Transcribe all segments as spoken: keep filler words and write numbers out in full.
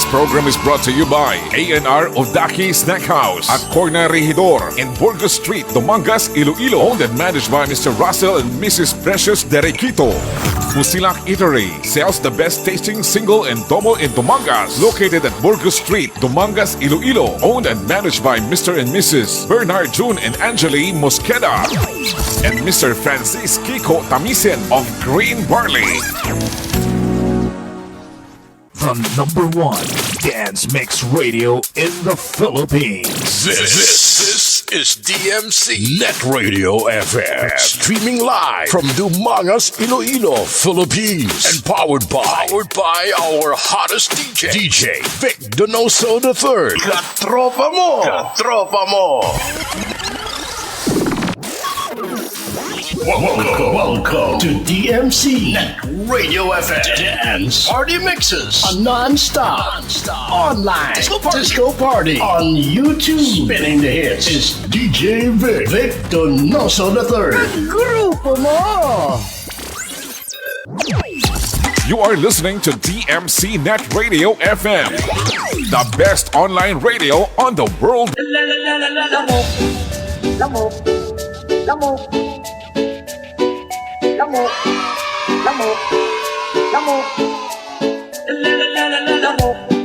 Program is brought to you by A and R Odaki Snack House at Corner Regidor in Burgos Street, Dumangas, Iloilo. Owned and managed by Mister Russell and Missus Precious Derequito. Busilak Eatery sells the best tasting single and double in Dumangas. Located at Burgos Street, Dumangas, Iloilo. Owned and managed by Mister and Missus Bernard June and Angeli Mosqueda and Mister Francis Kiko Tamisen of Green Barley. The number one dance mix radio in the Philippines. This, this is D M C Net Radio F M. Streaming live from Dumangas, Iloilo, Philippines. And powered by, powered by our hottest D J, D J Vic Donoso the third. Katropa mo! Katropa mo! Welcome, welcome to D M C Net Radio F M. Dance Party Mixes. A non-stop, non-stop online disco party. Disco party on YouTube. Spinning the hits is D J Vic, Vic Donoso the third. Grupo mo! You are listening to D M C Net Radio F M, the best online radio on the world.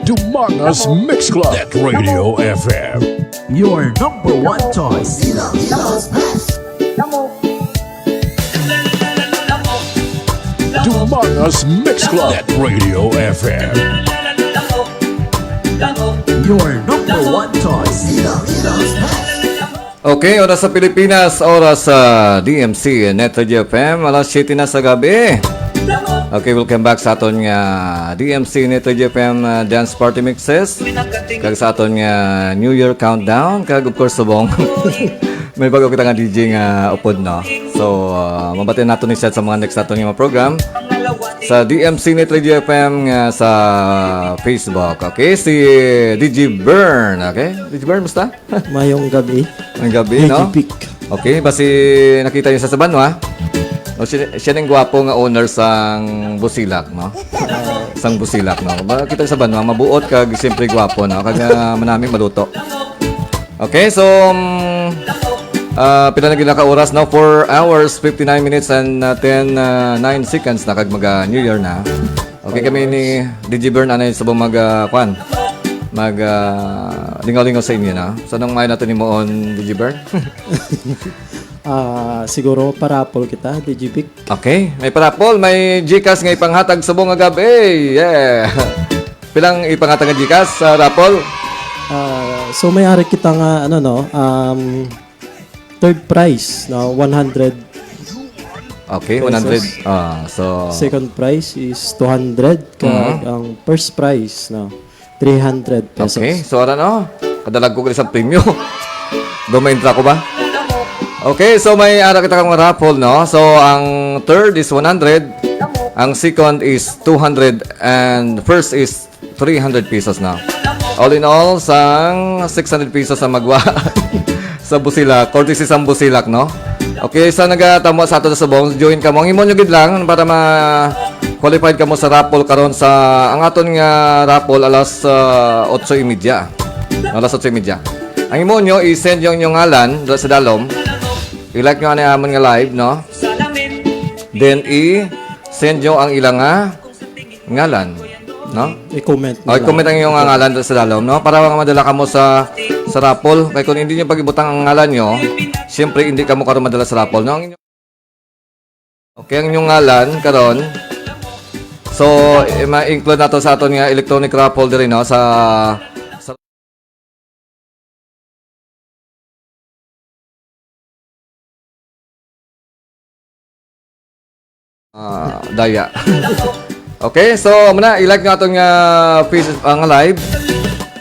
Dumangas Mix Club. Net Radio F M. Your number one choice. Dumangas Mix Club. Net Radio F M. Your number one choice. Okay, oras sa Pilipinas, oras sa D M C Net Radio F M, alas siyete na sa gabi. Okay, welcome back sa aton nga D M C Net Radio F M, uh, Dance Party Mixes. Kag sa aton nga New Year Countdown. Kag of course, subong. May bago kita nga D J nga upod, no? So, uh, mabatian nato ni siya sa mga next nato nga mga program. Sa D M C Net Radio F M nga sa Facebook. Okay, si D J Bern. Okay? D J Bern, musta? Mayong gabi. Ang gabi, no? D J Vic. Okay, basi nakita niyo sa, sa banwa? O, siya, siya ning gwapo nga owner sang Busilak, no? Sang Busilak, no? Ba, kita sa banwa, mabuot kag siyempre gwapo, no? Kag, ah, manami maluto. Okay, so, um, ah, pila na gid na ka oras, no? Four hours, fifty-nine minutes and, ah, ten, ah, nine seconds na kag mag, ah, New Year na. Okay, kami ni D J Bern anay subong mag, ah, kwan. Mag, ah, lingaw-lingaw sa inyo na. So, anong may nato ni moon, D J Bern? Ah, siguro parapol kita, D J Vic. Okay, may parapol, may GCash nga ipanghatag subong nga gabi. Yeah. Pilang ipanghatag nga GCash sa raffle? Ah, so may ari kita nga, ano, no, um, third prize, no, one hundred. Okay, pesos. One hundred. Ah, so second prize is two hundred, kag Mhm. ang first prize, no, three hundred pesos. Okay, so ara, no? Kadalag ko sa premyo. Do may intra ko ba? Okay, so may ara kita kang raffle, no? So ang third is one hundred, ang second is two hundred, and first is three hundred pesos na. All in all, sang six hundred pesos ang magwa sa Busilak, courtesy sang Busilak, no? Okay, sa nagatamo sa ato sa subong, join kamo. Ang imo nyo gid lang para ma-qualified kamo sa raffle karon sa, ang aton nga raffle alas, ah, otso y media. Alas otso y media. Ang imo nyo, i-send yung inyong ngalan dira sa dalom. I-like nyo ani amon nga live, no? Then i-send nyo ang ilang nga ngalan, no? I-comment Oh, nila. I-comment ang inyong ngalan sa dalom, no? Para nga madala kamo sa, sa raffle. Kay kung hindi nyo pag-ibutang ang ngalan nyo, siyempre hindi kamo karon madala sa raffle, no? Ang inyo-, okay, ang inyong ngalan karon. So, i-, ma-include nato sa aton nga electronic raffle diri, no? Sa, sa Ah, daya. Okay, so muna, i-like nyo aton nga face, ah, nga live.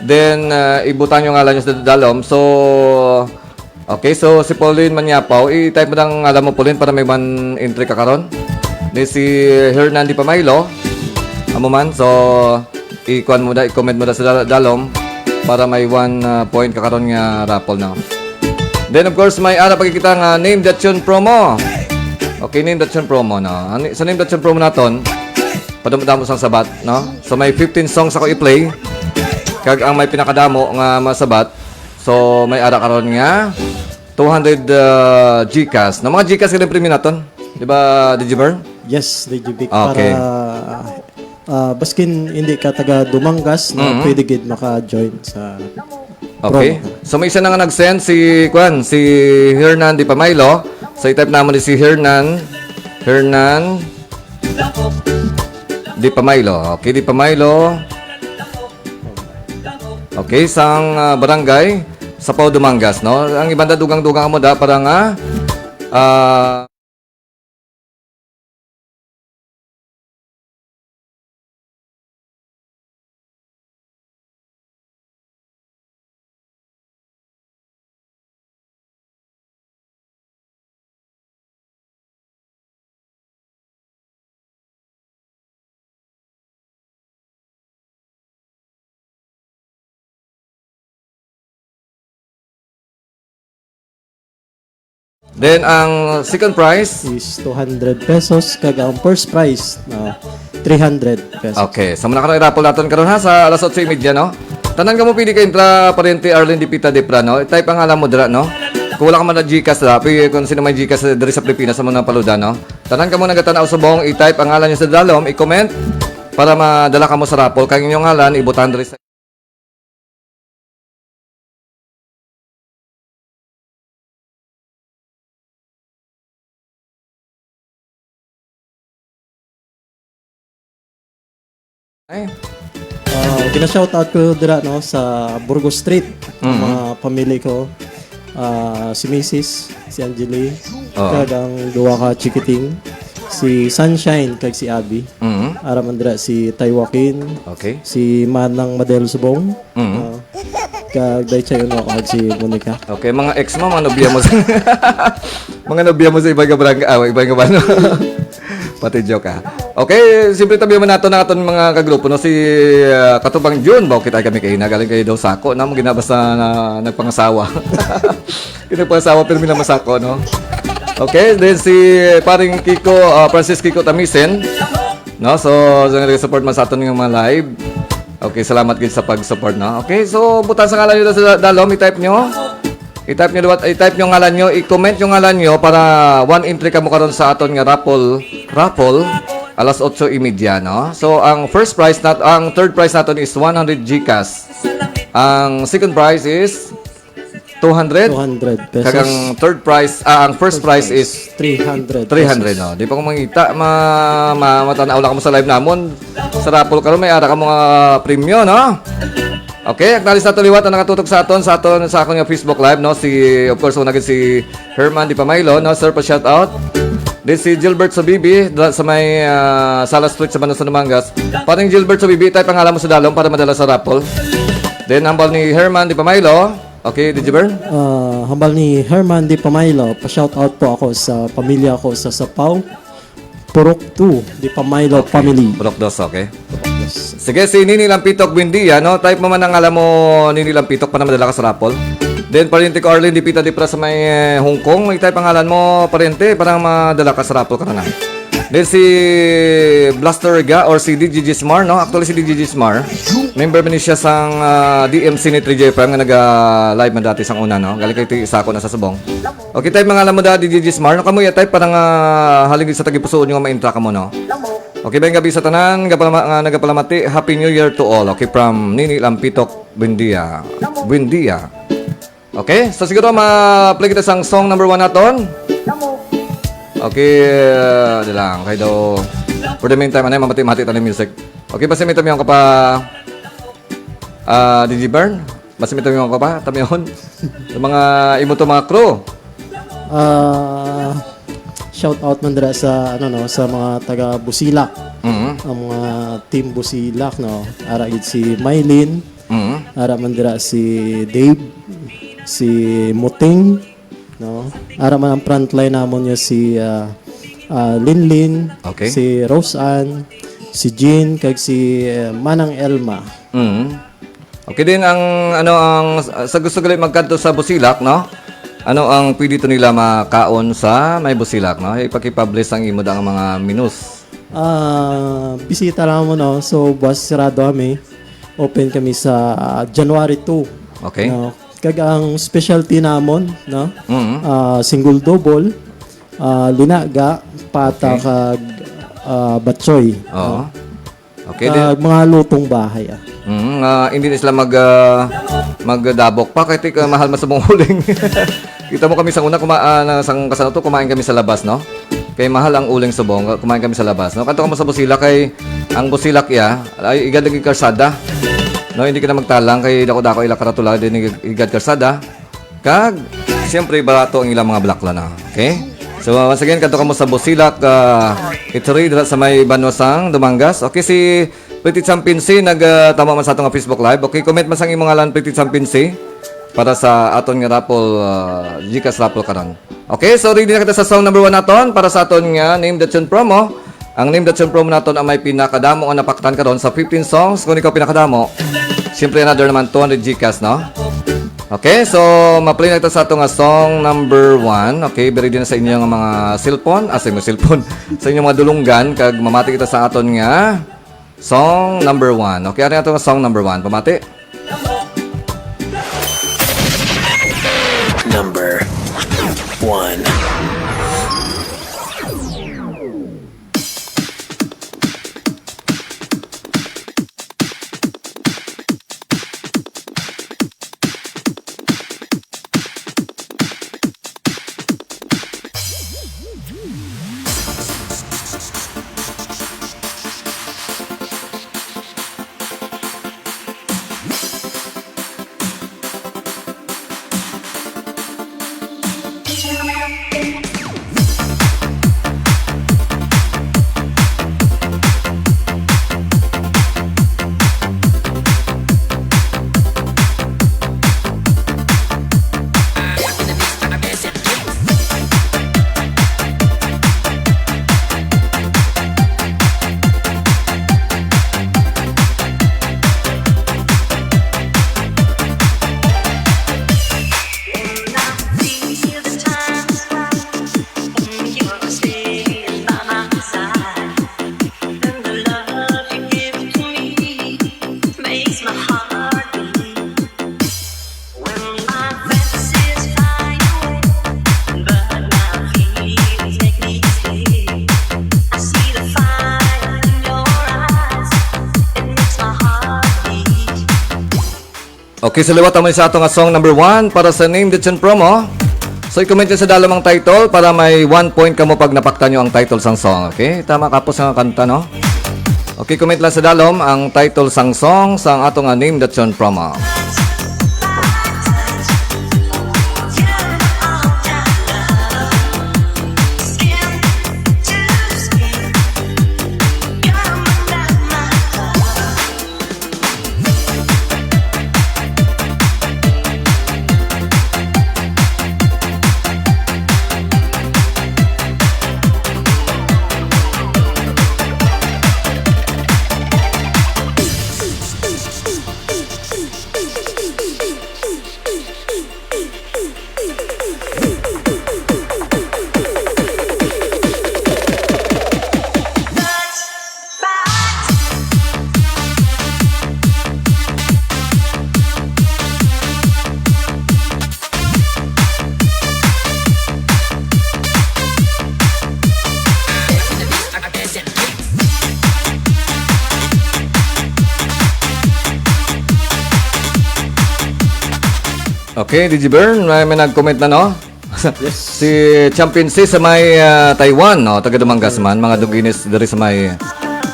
Then, ah, ibutang nyo ngalan nyo sa dalom. So, okay, so si Pauline Manyapaw, i-type mo ang ngalan mo, Pauline, para may one entry ka karon. Then si Hernandi Pamaylo, amo man. So, i-kuan mo da, i-comment mo da sa dal-, dalom para may one, ah, point ka karon nga raffle na. Then, of course, may ara pa kita nga Name the Tune promo. Okay, Name the Tune promo, no? Ani, sa Name the Tune promo naton, padamo-damo sang sabat, no? So, may fifteen songs ako i-play. Kag ang may pinakadamo nga masabat, so may ara karon nga two hundred, ah, GCash. No, mga GCash ka premyo naton. Di ba, Digibern? Yes, Digivic. Okay. Para, ah, baskin hindi ka taga Dumangas, na Mhm. pwede gid maka-join sa Okay. promo. So, may isa na nga nag-send, si, kwan, si Hernan Di Pamaylo. So, i-type namon ni si Hernan. Hernan Di Pamaylo. Okay, Di Pamaylo. Okay, sang, ah, barangay, Sapaw, Dumangas, no? Ang iban da dugang-dugang mo da para nga, ah, Then, ang second prize? Is two hundred pesos, kag ang first prize, na three hundred pesos. Okay, so muna ka na i-raffle naton karon, ha, sa alas otso y media, no? Tanan kamo pwede ka intra, Pariente Arlene Dipita Dipra, no? I-type ang alam mo dira, no? Kung wala ka man na GCash dira, pwede kung sino may GCash diri sa Pilipinas sa mga paluda, no? Tanan kamo nagatan-aw subong, i-type ang ngalan niyo sa dalom, i-comment para madala kamo sa raffle. Kay inyong ngalan, ibutang diri sa Ay. Ah, gina-shoutout ko dira, no, sa Burgos Street, ang Mhm. mga pamilya ko, ah, si Misis, si Angeli, Oo. kag ang duwa ka chikiting, si Sunshine, kag si Abby. Mhm. Ara man dira si Tay Joaquin, Okay. si Manang Madel Subong, Mhm. ah, kag Day Chay Uno, kag si Monica. Okay, mga ex mo, mga nobya mo sa, mga nobya mo sa ibang ka barangay, ah, ibang ka bano. Pati joke, ah. Okay, siyempre tabi man nato na aton mga kagrupo, no? Si, ah, Katubang June, ba, kita kami kay nagaling kayo daw sako, na mo ginabasa na nagpangasawa. Kinagpangasawa, pero may namasako, no? Okay, then si paring Kiko, ah, Francis Kiko Tamisen, no? So, sa nag-support man sa aton nga mga live. Okay, salamat gid sa pag-support, no? Okay, so butang sa ngalan nyo sa dalom, i-type nyo. I-type nyo liwat, i-type nyo ngalan nyo, i-comment nyo ngalan nyo para one entry kamo karon sa aton nga raffle, raffle, alas otso y media, no? So, ang first prize nat-, ang third prize naton is one hundred GCash. Ang second prize is two hundred? Two hundred pesos. Kag ang third prize, ah, ang first First prize prize, is three hundred three hundred, pesos. No? Di pa ko mangita, ma-, ma-, matanaw lang mo sa live namon. Sa raffle karon, may ara ka mga premyo, no? Okay, acknowledge nato liwat ang nakatutok sa aton, sa aton, sa akon nga Facebook Live, no? Si, of course, una gid si Herman Di Pamaylo, no? Sir, pa-shout out. Then si Gilbert Sobibi, dra-, sa may, ah, Sala Street sa Banasan, Dumangas. Paring Gilbert Sobibi, type ang ngalan mo sa dalom para madala sa raffle. Then, hambal ni Herman Di Pamaylo. Okay, Digibern? Ah, hambal ni Herman Di Pamaylo, pa-shout out po ako sa pamilya ko sa Sapaw, Purok two, Di Pamaylo Okay. family. Purok dos, okay. Yes. Sige, si Nini Lampitok, Buendia, no? Type mo man ang alam mo, Nini Lampitok, para madala ka sa raffle. Then, pariente ko, Arlene Dipita Dipra sa may, eh, Hong Kong. May type ang ngalan mo, pariente, para madala ka sa raffle ka na. Then, si Blaster Riga or si D J Gismar, no? Actually, si D J Gismar, member man ni siya sang, ah, D M C ni three J F M nga naga-live man dati sang una, no? Galing kay ti-, sa ako na sa Subong. Okay, type mga alam mo da, D J Gismar, no? Kamo ya type para nga halin sa tagipusuon nyo nga ma-intra kamo, no? Okay, maayong gabi sa tanan, gapalama-, nga nagapalamati, Happy New Year to all. Okay, from Nini Lampitok, Buendia. Buendia. Okay, so siguro ma-play kita sang song number one naton. Okay, uh, di lang, kay daw, for the meantime, ano, mamati-mati tayo ng music. Okay, basta may tamyong ka pa, ah, D J Bern? Basta may tamyong ka pa, tamyong. Sa mga imo to, mga crew. Ah, shout out man dira sa, ano, no, sa mga taga Busilak. Mhm. Ang mga team Busilak, no. Ara gid si Mylene, Mhm. ara man dira si Dave, si Muting, no. Ara man ang frontline namon nga si, ah, ah, Linlin, Okay. si Rose Ann, si Jean, kag si, ah, Manang Elma. Mhm. Okay din ang, ano, ang, sa gusto gali magkadto sa Busilak, no? Ano ang pwede to nila makaon sa may Busilak, no? Ipakipabless ang imo da nga mga menus. Ah, bisita lang mo, no? So, buwas sirado kami. Open kami sa, ah, January two. Okay. No? Kag ang specialty namon, no? Mm. Ah, single double, ah, linaga, pata, okay, kag, ah, batsoy. Oo. No? Okay, kag di- mga lutong bahay, ah. Mm, ah, hindi na sila mag, ah, magdabok pa kay tik-, ah, mahal man sa mga uling. Kita mo kami sa una, kuma-, ah, na, sang kasano to, kumain kami sa labas, no? Kay mahal ang uling subong, kumain kami sa labas, no? Kadto kamo sa Busilak kay ang Busilak iya, ay, igad lagi karsada. No, hindi ka na magtalang kay dako-dako ila karatula din igad karsada. Kag, siyempre, barato ang ilang mga bulaklak na. Okay? So, once again, kadto kamo sa Busilak, ah, Eatery, dira sa may Banwasang, Dumangas. Okay, si Pretty Championcy, nag, ah, tama man sa ato nga Facebook Live. Okay, comment man sang imong ngalan, Pretty Championcy, para sa aton nga raffle, ah, GCash raffle karon. Okay, so ready na kita sa song number one naton para sa aton nga Name the Tune promo. Ang Name the Tune promo naton ang may pinakadamo nga napaktan karon sa fifteen songs. Kung ikaw pinakadamo, siyempre another naman two hundred GCash, no? Okay, so ma-play na kita sa ato nga song number one. Okay, be ready na sa inyo nga mga cellphone, ah, sa inyo cellphone, sa inyong mga dulunggan, kag mamati kita sa aton nga song number one. Okay, ano ato nga song number one? Pamati? Number one. Okay, sa liwat naman sa ato nga song number one para sa Name the Tune promo. So, i-comment nyo sa dalom ang title para may one point kamo pag napaktan nyo ang title sang song. Okay? Tama, kapos nga kanta, no? Okay, comment lang sa dalom ang title sang song sang ato nga Name the Tune promo. Okay, D J Bern, may, may nag-comment na, no? Yes. Si Championcy sa may, ah, Taiwan, no? Taga Dumangas man, mga Duginis diri sa may,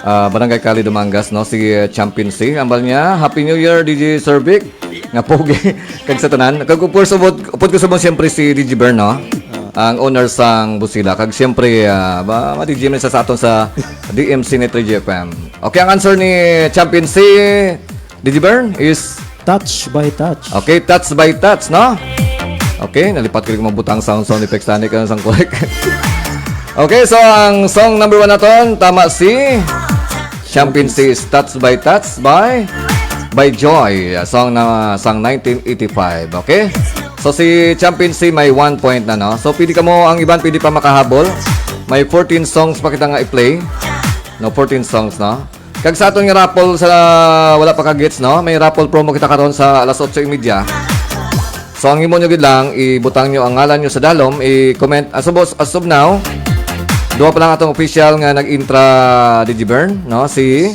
ah, Barangay Cali, Dumangas, no? Si, ah, Championcy. Ambal niya, "Happy New Year, D J Sir Vic." Nga pogi. Kag sa tanan. Kag of course, upod, upod ko sa mo, siyempre, si D J Bern, no? Ang owner sang Busila. Kag siyempre, ah, ba, ma-D J man sa, sa aton sa D M C ni three G F M. Okay, ang answer ni Championcy, D J Bern, is Touch by Touch. Okay, Touch by Touch, no? Okay, nalipat ko rin mabutang sound, sound effects, tani ka sang correct. Okay, so ang song number one naton, tama si Championcy is Touch by Touch by, by Joy. Song na sang nineteen eighty-five, okay? So si Championcy may one point na, no? So pwede kamo, ang iban pwede pa makahabol. May fourteen songs pa kita nga i-play. No, fourteen songs, no? Kag sa aton nga raffle sa wala pa ka-gets, no? May raffle promo kita karon sa alas otso y media. So, ang imo nyo gid lang, ibutang nyo ang ngalan nyo sa dalom, i-comment. As of, as of now, duha pa lang atong official nga nag-intra, Digibern, no? Si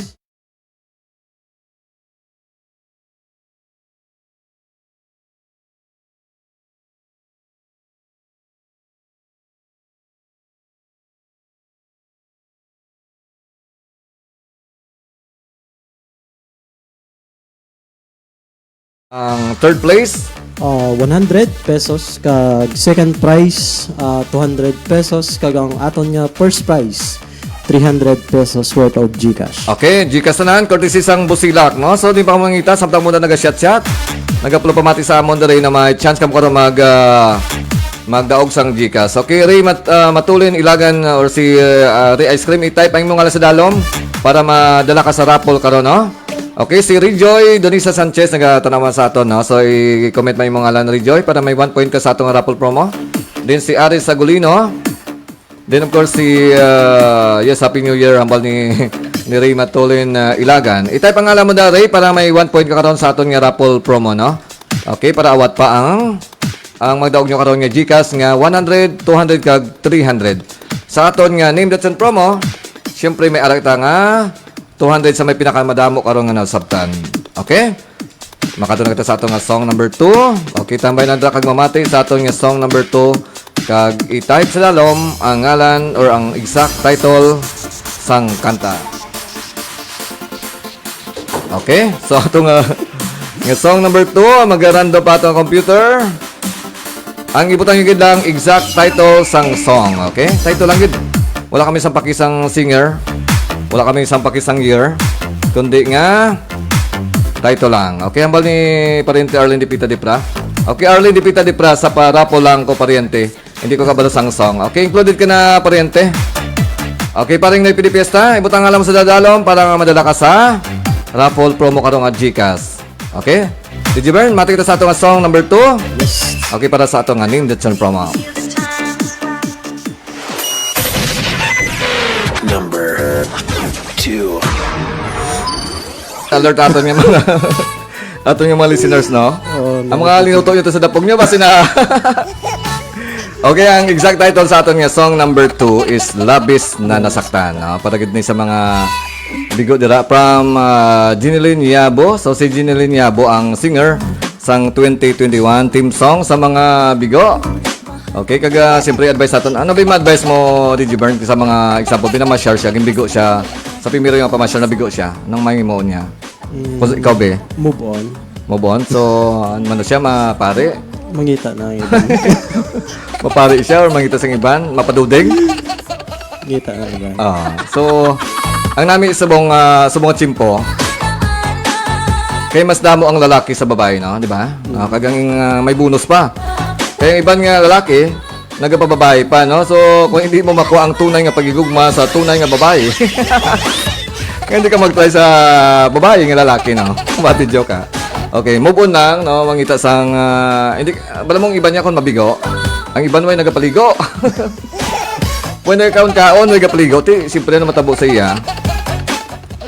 Ang third place? Ah, one hundred pesos, kag second prize, ah, two hundred pesos, kag ang aton nga first prize, three hundred pesos worth of GCash. Okay, GCash tanan, courtesy sang Busilak, no? So, di pa mangita, samtang muna naga-chat-chat. Nagaplo pamati sa amon diri na may chance kamo karon mag, ah, magdaog sang GCash. Okay, Ray Mat-, ah, Matulin, Ilagan, ah, or si, ah, Ray Ice Cream, i-type ang imong ngalan sa dalom para madala ka sa raffle karon, no? Okay, si Rejoy Donisa Sanchez nagatanawan sa aton, no? So, i-comment mo imong ngalan, Rejoy, para may one point ka sa atong raffle promo. Then si Aris Sagulino. Then, of course, si, uh, yes, Happy New Year, hambal ni, ni Ray Matulin, uh, Ilagan. I-type ang ngalan mo na, Ray, para may one point ka karon sa aton nga raffle promo, no? Okay, para awat pa ang, ang magdaog nyo karon nga GCash nga one hundred, two hundred, kag three hundred. Sa aton nga Name That Song promo, siyempre may ara kita nga two hundred sa may pinakamadamo karon nga nasabtan. Okay? Makadto na kita sa aton nga song number two. Okay, tambay na dra kag mamati sa aton nga song number two. Kag i-type sa dalom ang ngalan or ang exact title sang kanta. Okay? So, ato nga, nga song number two, magarando pa ato ang computer. Ang ibutang nyo gid lang, exact title sang song, okay? Title lang gid. Wala kami sang pakisang singer. Wala kami sang pakisang year. Kundi nga, title lang. Okay, hambal ni Pariente Arlene Dipita Dipra. Okay, Arlene Dipita Dipra, sa parapo lang ko, Pariente. Hindi ko kabalo sang song. Okay, included ka na, Pariente. Okay, paring Noy Pidi Fiesta, ibutang alam sa dadalom para nga madala ka sa raffle promo karong at GCash. Okay? Did you burn? Mati kita sa ato nga song number two. Yes. Okay, para sa ato nga Name the Tune promo. Number two. Alert ato nga mga, ato nga mga listeners, no? Oo, ang mga linuto nyo to sa dapog nyo, basi na. Okay, ang exact title sa aton nga song number two is Labis na Nasaktan, no? Para gid ni sa mga bigo dira from, ah, Jeneline Yabo. So, si Jeneline Yabo ang singer sang twenty twenty-one theme song sa mga bigo. Okay, kag, ah, siyempre advice naton. Ano ba yung advice mo, D J Bern, sa mga example, pinamasyar siya, gimbigo siya, sa primero yung pamasyar, nabigo siya, nang may mo niya? Mm, kung ikaw, be? Move on. Move on? So, ano man siya, mapari? Mangita na ang iban. Mapari siya or mangita sa iban? Mapaduding? Ngita na ang iban. Ah, so, ang nami subong, ah, subong tiyempo, kay mas damo ang lalaki sa babae, no? Di ba? Mm. Ah, kagang, ah, may bonus pa. Kaya ang iban nga lalaki, nagapababae pa, no? So, kung hindi mo makuha ang tunay nga pagigugma sa tunay nga babae, kaya hindi ka mag-try sa babae nga lalaki, no? Bati joke, ha? Okay, move on lang, no? Mangita sang, ah, hindi, bala mong iban niya kung mabigo. Ang iban mo ay nagapaligo. Pwede kaon-kaon, nagapaligo. Ti, siyempre na matabo sa iya.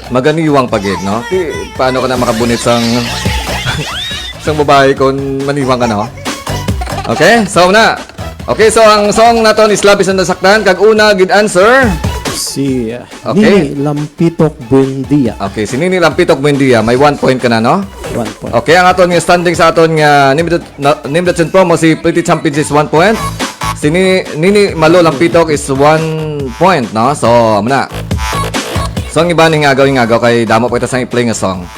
Maganiwang pa gid, no? Ti, paano ka na makabunit sang, sang babae kung maniwang ka, no? Okay, so na. Okay, so ang song naton is Labis na Nasaktan. Kag una, gid answer. Si, uh, okay. Nini Lampitok Buendia. Okay, si Nini Lampitok Buendia. May one point ka na, no? One point. Okay, ang aton nga standing sa aton nga Name the, na, Name the Tune promo, si Pretty Champions is one point. Si Nini, Nini Malo Lampitok is one point, no? So, amo na. So, ang iba ning agaw, ning agaw, kay damo pa kita sang i-play nga song.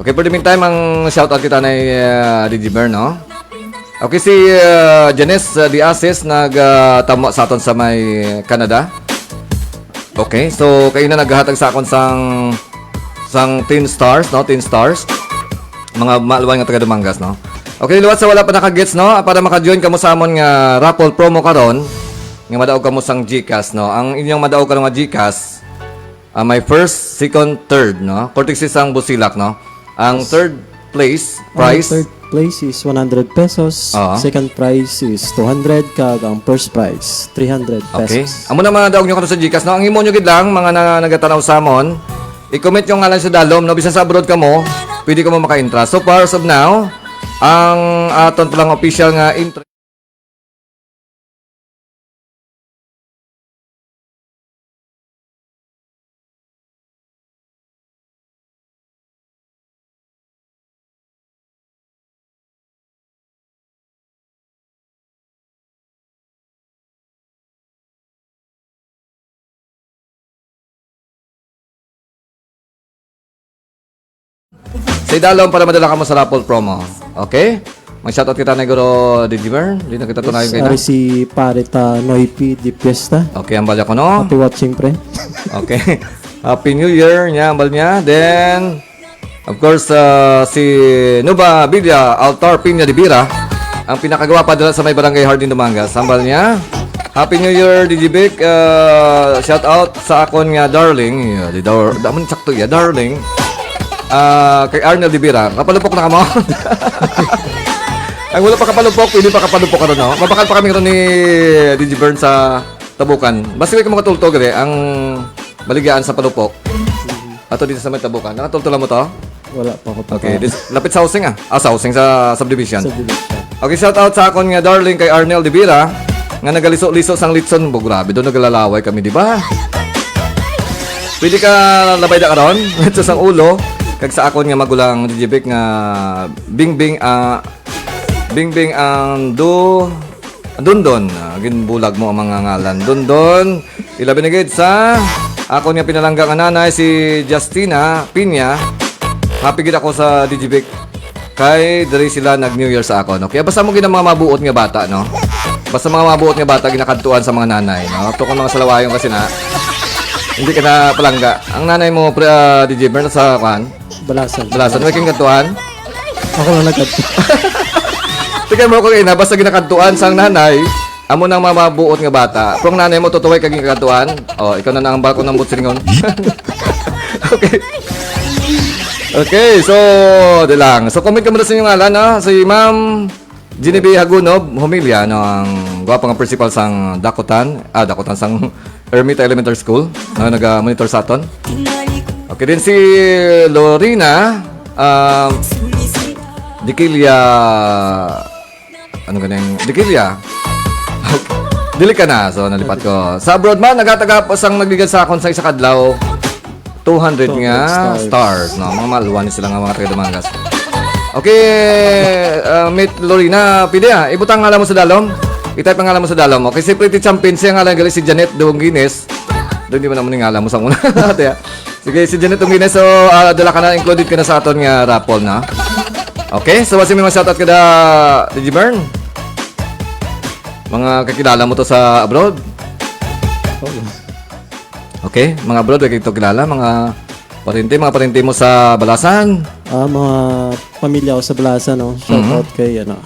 Okay, for the meantime, ang shoutout kita na, uh, D J Bern, no? Okay, si, uh, Janice, uh, Diasis nag, uh, tamo sa aton sa may Canada. Okay, so kayo na naghatag sa akon sang, sang ten stars, no? Ten stars. Mga maluway nga taga Dumangas, no? Okay, liwat sa wala pa nakagets, no? Para maka-join kamo sa amon nga raffle promo karon, nga madaog kamo sang GCash, no? Ang inyong madaog karon nga GCash, ah, may first, second, third, no? Courtesy sang Busilak, no? Ang third place, ang prize, third place is one hundred pesos, oo, second prize is two hundred, kag ang first prize, three hundred pesos. Okay. Amo na mga daog nyo karon sa GCash, no? Ang imo nyo gid lang, mga na, nagatanaw sa amon, I-comment yung ngalan sa dalom, no? Bisan sa abroad ka mo, pwede ka mo maka-intra. So far, as of now, ang aton palang official nga entry. Sa idalom para madala ka mo sa raffle promo. Okay? Mag-shoutout kita na, Guro Digimar. Di na kita tunayon. Yes, kayo na. Ari si pare ta Noy P di Fiesta. Okay, ang balya ko, no? Happy watching, pre. Okay. Happy New Year, niya, ang bal niya. Then, of course, uh, si Nuba Villa Altar Piña de Vera, ang pinakagwapa dala sa may barangay Hardin, Dumangas. Ang bal niya. Happy New Year, Digibic. Uh, shout out sa akon nga darling. Yeah, di daw, damon sakto iya, darling. Ah, kay Arnel de Vera. Kapalupok na ka mo? Ang wala pa kapalupok, pwede pa kapalupok ka ron, no? Mabakal pa kami ron ni D J Bern sa Tabukan. Basta may mga tultog, re, ang baligyan sa palupok. Ato dito sa may Tabukan. Nakatultog lang mo to? Wala pa ako pa. Okay, dis-, lapit sa housing, ah. Ah, sa housing, sa subdivision. Subdivision. Okay, shout out sa akon nga darling kay Arnel de Vera, nga nagaliso-liso sang litson. Bo, grabe, doon naglalaway kami, di ba? Pwede ka labay da karon sa sang ulo, kag sa akon nga magulang, D J Vic, nga Bingbing, ah, Bingbing ang du-, Dundon. Ah, ginbulag mo ang mga ngalan. Dundon, ilabi na gid sa akon nga pinalangga nga nanay, si Justina Piña. Happy gid ako sa D J Vic. Kay diri sila nag New Year sa akon. Okay, basta mo gid ang mga mabuot nga bata, no? Basta mga mabuot nga bata ginakadtuan sa mga nanay, no? Tukon mga salawayon kasi na hindi ka na palangga. Ang nanay mo, pre, ah, D J Bern, sa kwan? Balasan. Balasan, may king kadtuan? Ako lang nagkadto. Tingnan mo ko kayo na, basta ginakadtuan sang nanay, amo nang mga mabuot nga bata. Kung nanay mo, tutuway kag ginakadtuan, oh, ikaw na nang balkon ng butsingon. Okay. Okay, so, di lang. So, comment ka muna sa inyong ngalan, no? Si Ma'am Genevieve Hagunob, Humilya, no, ang gwapa nga principal sang Dakutan, ah, Dakutan, sang Ermita Elementary School, no, naga-monitor sa aton. Okay, din si Lorena, um, Dikilya, ano ganing? Dikilya. Dili ka na, so nalipat ko. Sa abroad man, nagataga pa sang nagligad sa akon sa isa kadlaw. Two hundred nga stars. Two hundred stars, no? Mga maluwan ni sila nga mga taga Dumangas. Okay, uh, Miss Lorena, pwede, ah, ibutang ngalan mo sa dalom. I-type ang ngalan mo sa dalom. Okay, si Pretty Champion, siya ngalan gali si Janet Dungines. Doon di mo naman yung ngalan mo sa una. Ate, ah. Sige, si Janet Dungines, so, ah, dala ka na, included ka na sa aton nga raffle na. Okay, so, wasi may mga shoutout ka da, D J Bern? Mga kakilala mo to sa abroad? Oo. Okay, mga abroad, wala kayo kilala, mga parente, mga parente mo sa Balasan? Ah, mga pamilya ko sa Balasan, no? Shout Mhm. out kay, ano,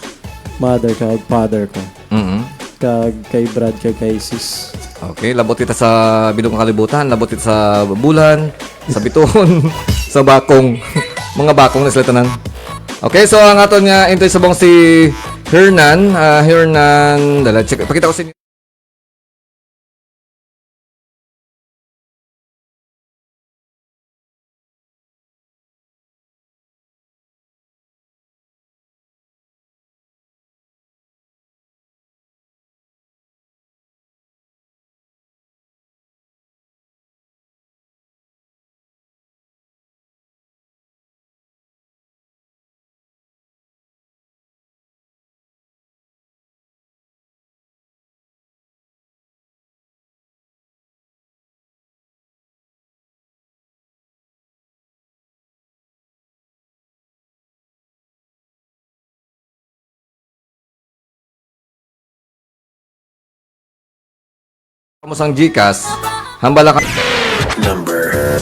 mother ko, father ko. Mhm. Kag kay Brad, kag kay sis. Okay, labot kita sa bilog nga kalibutan, labot kita sa bulan, sa bituon, sa bakong. Mga bakong na sila tanan. Okay, so ang aton nga intay subong si Hernan, ah, Hernan, dala, check, pakita ko sa inyo. Kamu sang GCash, hambala ka. Number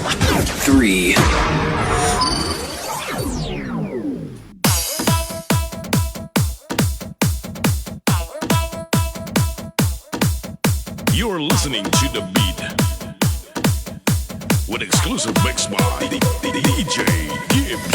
three. You're listening to The Beat with exclusive mix by D J Gibbs.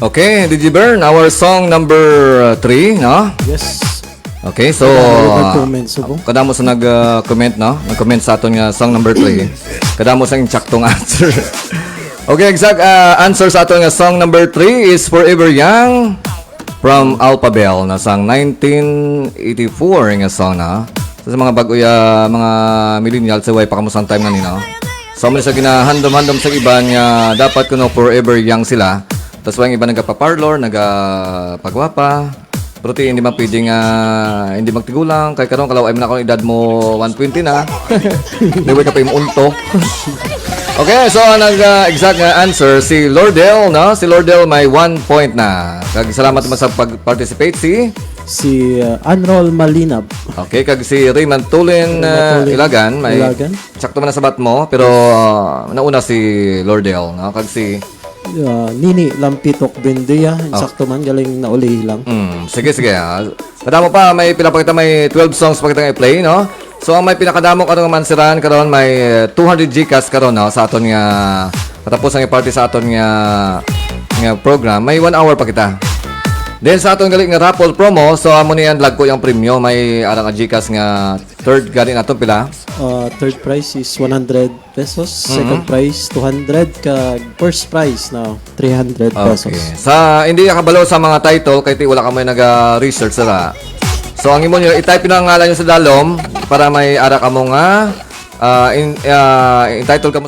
Okay, D J Bern, our song number three, no? Yes. Okay, so Kadamo uh, nag-comment, subo. Kadamo sa nag-comment, no? Nag-comment sa aton nga song number three. Kadamo sa insaktong answer. Okay, exact uh, answer sa aton nga song number three is Forever Young from Alphabel na sang nineteen eighty-four nga song na. Sa mga bago ya, mga millennials, sa way pa kamo sang time na nino. So, mo sa ginahandom-handom sa iban nga dapat kuno forever young sila. Tapos, way iba nagapa-parlor, nagapagwapa. Pero ti, hindi man pwede nga hindi magtigulang. Kay karon, kalaw ay man ako edad mo one twenty na. Hindi ka pa imuunto. Okay, so ang nag-exact nga answer si Lordel, no? Si Lordel may one point na. Kag salamat naman sa pag-participate si Si uh, Anrol Malinab. Okay, kag si Raymond Tulin, Raymond uh, Tulin Ilagan, may Ilagan. Sakto man na sabat mo, pero uh, nauna si Lordel, no? Kag si Uh, Nini Lampitok Buendia, insakto man, galing nauli lang. Mm, sige, sige. Ah. Kadamo pa, may pila pa kita, may twelve songs pa kita nga i-play, no? So, ang may pinakadamo karon nga mansiran karon may uh, two hundred Gcash karon, no, sa aton nga katapos ang party sa aton nga nga program, may one hour pa kita. Then sa aton gali nga raffle promo, so amo ni ang lagko yung premyo, may arang ang Gcash nga third gani nato pila? Uh, third prize is one hundred pesos, second prize two hundred, kag first prize na three hundred Okay. pesos. Sa hindi ka kabalo sa mga title kay ti wala ka may naga-research sila. So ang imo niyo i-type na ang ngalan niyo sa dalom para may ara ka mo nga ah, in, ah, entitled ka mo.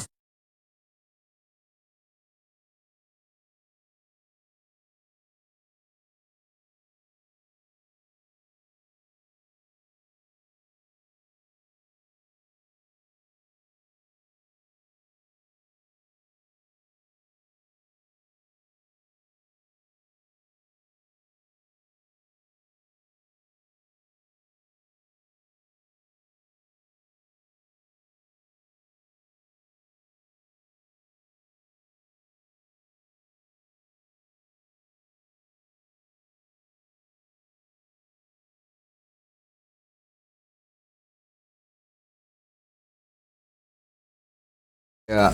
Yeah.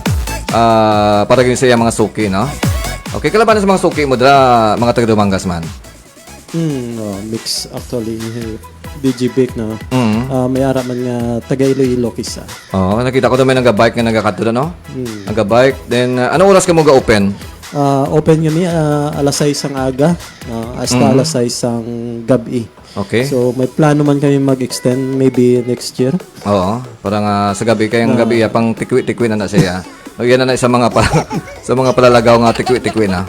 Ah, para gid sa iya mga suki, no? Okay, kalaban sa mga suki mo dira, mga taga Dumangas man. Hmm, oh, mix actually. D J Vic na. Mm. Ah, may ara man nga taga Iloilo kisa. Oo, nakita ko daw may nagabike nga nagakadto na, no? Hmm. Nagabike. Then, uh, anong oras ka mo ga-open? Ah, open kami ah, alas sais sang aga, ah, hasta Mhm. alas sais sang gabi. Okay. So may plano man kami mag-extend maybe next year. Oo, para nga sa gabi kayang Ah. gabi ya, pang tikwi-tikwi na na siya. O yan na na sa mga pa, sa mga palalagaw nga tikwi-tikwi na.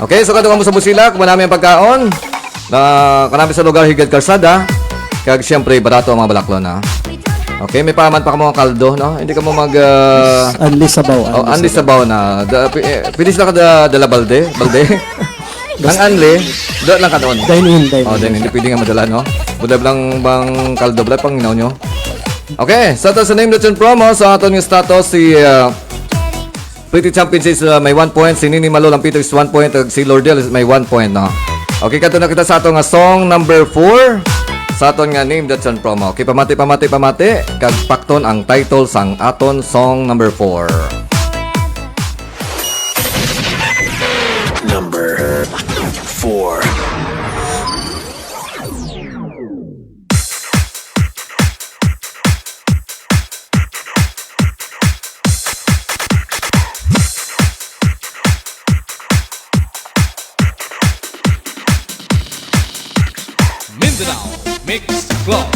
Okay, so kadto kamo sa Busilak, kung namin ang pagkaon. Na kanami sa lugar higad karsada. Kag siyempre barato ang mga balaklon na. Okay, may paman pa kamo ang kaldo, no? Hindi ka mo mag uh, Unli sabaw. Oh, unli sabaw na. Da, pi- eh, pwede sila kada dala balde, balde. Ang unli, do lang ka doon. Dine in, dine Oh, in. Then hindi pwede nga madala, no? Budab lang bang kaldo, bala pang inaw nyo. Okay, sa to sa name that promo, sa aton nga status, si uh, Pretty Champion is uh, may one point, si Nini Malo Lampito is one point, ug si Lordel is may one point, no? Okay, kadto na kita sa aton nga song number four sa aton nga name that promo. Okay, pamati, pamati, pamati, kag pakton ang title sang aton song number four. Number four. Mindanao Mix Club.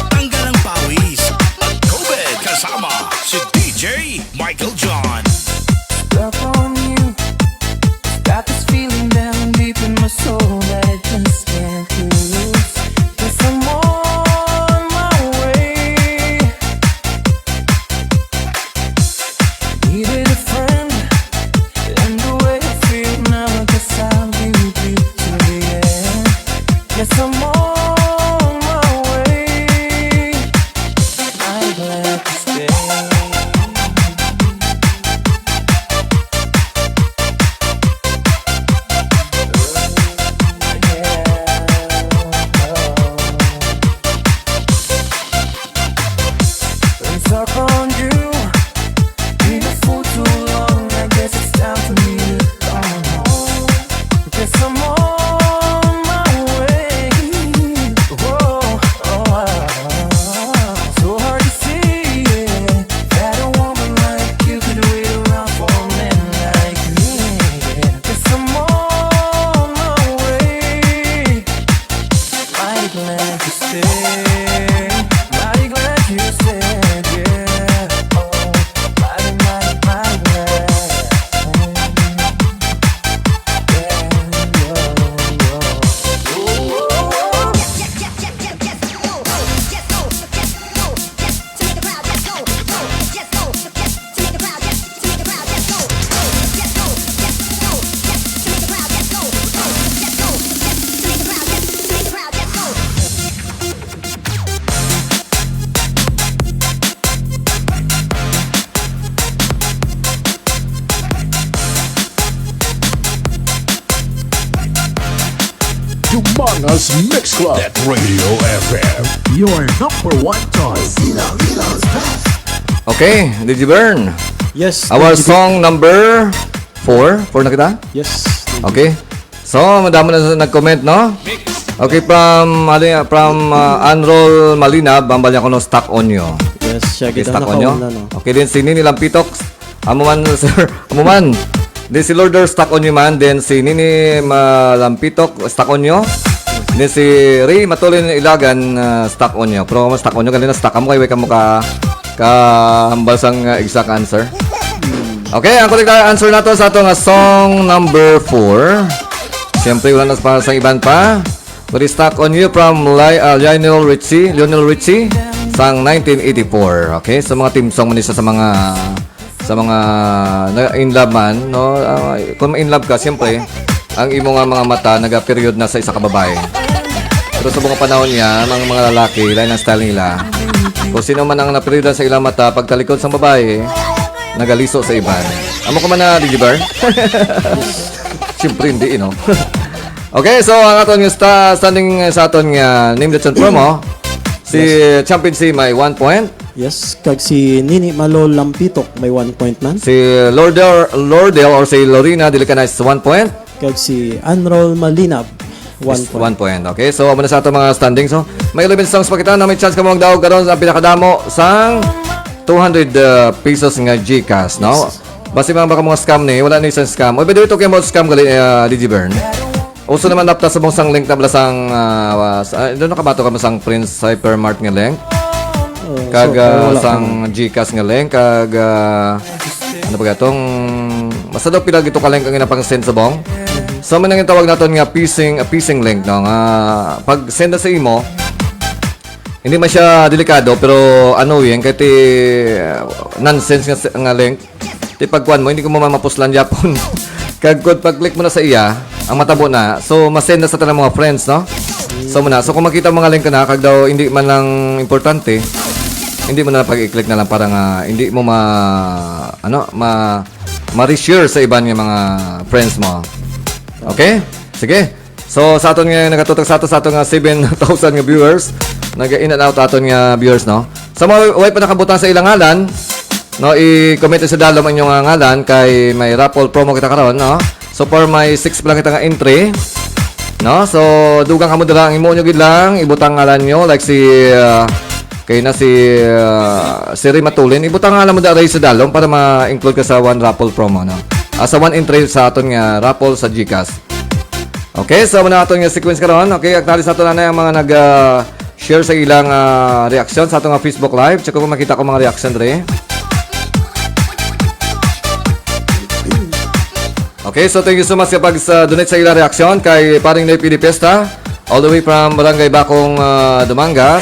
Tanggal ang pawis, mag-COVID kasama si D J Michael John. Stuck on you. Got this feeling down deep in my soul that I just can't lose. Guess I'm on my way. Needed a friend, and the way I feel now, I guess I'll be with you till the end. Guess I'm on my way. On you. Been a fool too long. I guess it's time for me to come home. Guess I'm on my way. Whoa, oh, ah. So hard to see, yeah, that a woman like you could wait around for a man like me. Guess I'm on my way. Mighty glad you stayed. Mighty glad you stayed, yeah. Oh, mighty, mighty, mighty glad. Yeah, yeah, yeah. Ooh, ooh, ooh. Dumangas Mix Club at Radio F M. Your number one choice. Okay, D J Bern. Yes. Our D J. Song number four. Four na kita? Yes. Okay. So, madamo na sa nag-comment, no? Okay, from, ano yan, from uh, Anrol Malinab, ang balya ko no, stock on you. Yes, siya Okay, kita stock on you. nakauna, no? Okay, din si Nini Lampitok. Amo man, sir. Amo man. Din si Lorder, stock on you man. Din si Nini Malampitok, stock on you. Din si Ray Matulin Ilagan, uh, stock on you. Pero mas stock on you, ganina stock mo kay way ka mo ka kahambal sang uh, exact answer. Okay, ang correct na answer nato sa ato nga song number four. Siyempre, wala na para sa iban pa. But stock on you from Li- uh, Lionel Richie, Lionel Richie sang nineteen eighty-four. Okay, so mga theme song man isa sa mga sa mga na in love man, no? Ah, kung in love ka, siyempre, ang imo nga mga mata naga-period na sa isa ka babae. Pero sa mga panahon niya, ang mga lalaki, lain ang style nila. Kung sino man ang na-period sa ilang mata, pagtalikod sa babae, nagaliso sa iban. Amo ko man na, D J Bar? Siyempre, hindi, you know. Okay, so ang aton nga sta- standing sa aton nga Name That Tune promo, si Champion C may one point. Yes, kag si Nini Malo Lampitok may one point man. Si Lordel, Lordel or si Lorena Dilicanis, one point. Kag si Anrol Malinab, one Is point. One point. Okay, so amo na sa ato mga standings. So, may eleven songs pa kita na may chance ka mo magdaog karon sa pinakadamo sang two hundred uh, pesos nga GCash, no? Basi man baka mga scam ni, wala ni isang scam. Oy, by the way, talking about scam gali, uh, D J Bern. Uso naman napta sa mong sang link na bala sang, uh, sa, doon nakabato ka mo sang Prince Hypermart nga link. Oh, Kag so, ah, wala sang GCash nga link, kag ah, ano ba gatong, basta daw pila gito ka link ang ginapang-send sa bong. So, may nangin tawag naton nga phishing, ah, phishing link, no? Nga pag send na sa imo, hindi man siya delikado, pero annoying, kay ti, ah, nonsense nga, nga link. Ti pagkuan mo, hindi ko mo mamapuslan yapon. Kag kung pag-click mo na sa iya, ang matabo na, so masend na sa tanang mga friends, no? So muna, so kung makita mo nga link na, kag daw hindi man lang importante, hindi mo na pag-i-click na lang para nga hindi mo ma ano, ma ma-reshare sa iban nga mga friends mo. Okay? Sige. So sa aton nga nagatutok sa ato sa ato nga seven thousand nga viewers, nag in and out aton nga viewers, no? Sa mga way pa nakabutang sa ilang ngalan, no, i-comment sa dalom ang inyong nga ngalan kay may raffle promo kita karon, no? So far may six pa lang kita nga entry. No? So dugang kamo dira ang imo nyo gid lang ibutang ngalan nyo like si ah, kay na si ah, si Ray Matulin, ibutang ngalan mo dira sa dalom para ma-include ka sa one raffle promo, no? Ah, sa one entry sa aton nga raffle sa GCash. Okay, so muna aton nga sequence karon. Okay, acknowledge nato na ang mga nag ah, share sa ilang ah, reaksyon sa aton nga Facebook Live. Check ko kung makita ko mga reaksyon dre. Okay, so thank you so much sa pag sa donate sa ilang reaksyon kay Paring Noy Pidi Pesta, all the way from Barangay Bakong, ah, Dumangas.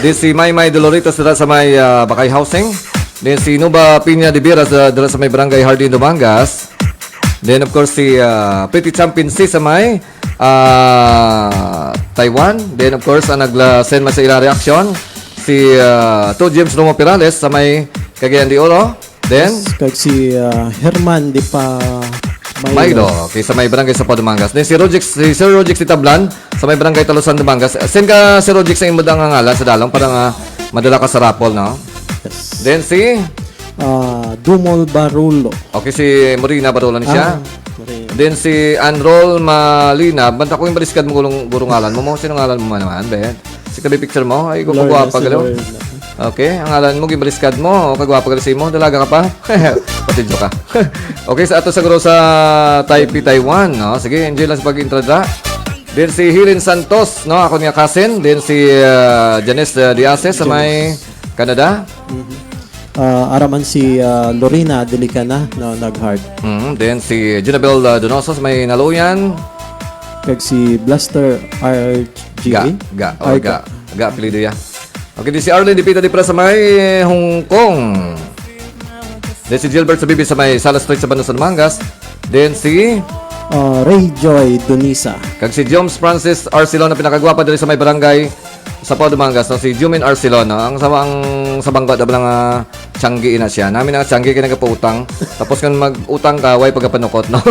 Di si Maymay Doloritos dira sa may ah, Bakay Housing. Then si Nuba Piña de Vera sa, dira sa may Barangay Hardin, Dumangas. Then of course si ah, Pretty Champion C sa may ah, Taiwan. Then of course ang nagla-send man sa ilang reaksyon si ah, to James Romo Perales sa may Cagayan de Oro. Then Kag si ah, Herman di pa may Milo, okay, sa may barangay sa Padumangas. Then si Rojix, si Sir Rojix Titablan, sa may barangay Talusan, Dumangas. Send ka, Sir Rojix, sa imo nga ngalan sa dalom para nga madala ka sa raffle, no? Then si, ah, Dumol Barolo. Okay, si Morina Barolo ni siya. Ah, Morina. Then si Anrol Malina, banta ko yung baliskad mo gurong, gurong ngalan mo, mo. Sino ngalan mo man naman, Ben? Si tabi picture mo, ay, Lorna, gumagwapa si galo. Lorna. Okay, ang ngalan mo, gibaliskad mo, o kagwapa ka si mo, dalaga ka pa. Patidyo ka. Okay, sa ato sa guro sa Taipei, Taiwan, no? Sige, enjoy lang sa pag-intra da. Then si Hilin Santos, no? Ako niya cousin. Then si, ah, Janice, ah, Diace sa may Canada. Mhm. Ah, araman si, ah, Lorena Delicana, no, nag-heart. Mhm. Then si Junabel, ah, Donoso sa may Naluyan. Kag si Blaster R G A? Ga, ga, or Ay, ga. Ga. Ga, apelyido ya. Okay, di si Arlene Dipita Dipra sa may Hong Kong. Then si Gilbert sa Bibi sa may Sala Street sa Bano sa Dumangas. Then si Ah, Ray Joy Dunisa. Kag si Joms Francis Arcelon, ang pinakagwapa diri sa may barangay sa Pao Dumangas, no? Si Jumin Arcelon, no? Ang sa, ang sa bangga, da lang, ah, tiyanggi ina siya. Nami na tiyanggi kay nagapautang. Tapos kung mag-utang ka, way pagapanukot, no?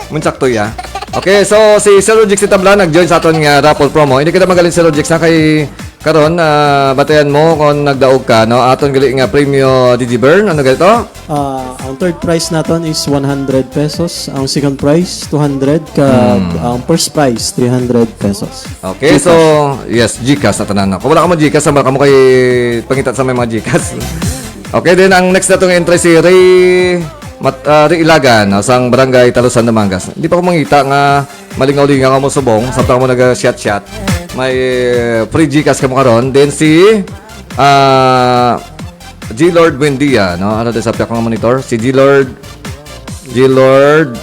Munsakto ya. Okay, so si Sir Rodrick Sitabla nag-join sa aton nga raffle promo. Hindi kita magaling, Sir Rodrick, sa kay karon, ah, batayan mo kung nagdaog ka, no? Aton gali nga premyo, D J Bern, ano gali to? Ah, ang third prize naton is one hundred pesos, ang second prize two hundred, kag Hmm. ang first prize three hundred pesos. Okay, GCash. So, yes, GCash na tanan, no? Kung wala ka mo GCash, sama ka mo kay pangita sa may mga GCash. Okay, then ang next natong entry si Ray Mat-, ah, Ray Ilagan, no, sang Barangay Talusan, Dumangas. Hindi pa ko mangita nga malingaw-lingaw ka mo subong, samtang mo nag-shot-shot. May, eh, free GCash ka mo karon. Then si, ah, G Lord Buendia, no? Ano din sa pihak nga monitor? Si G Lord, G Lord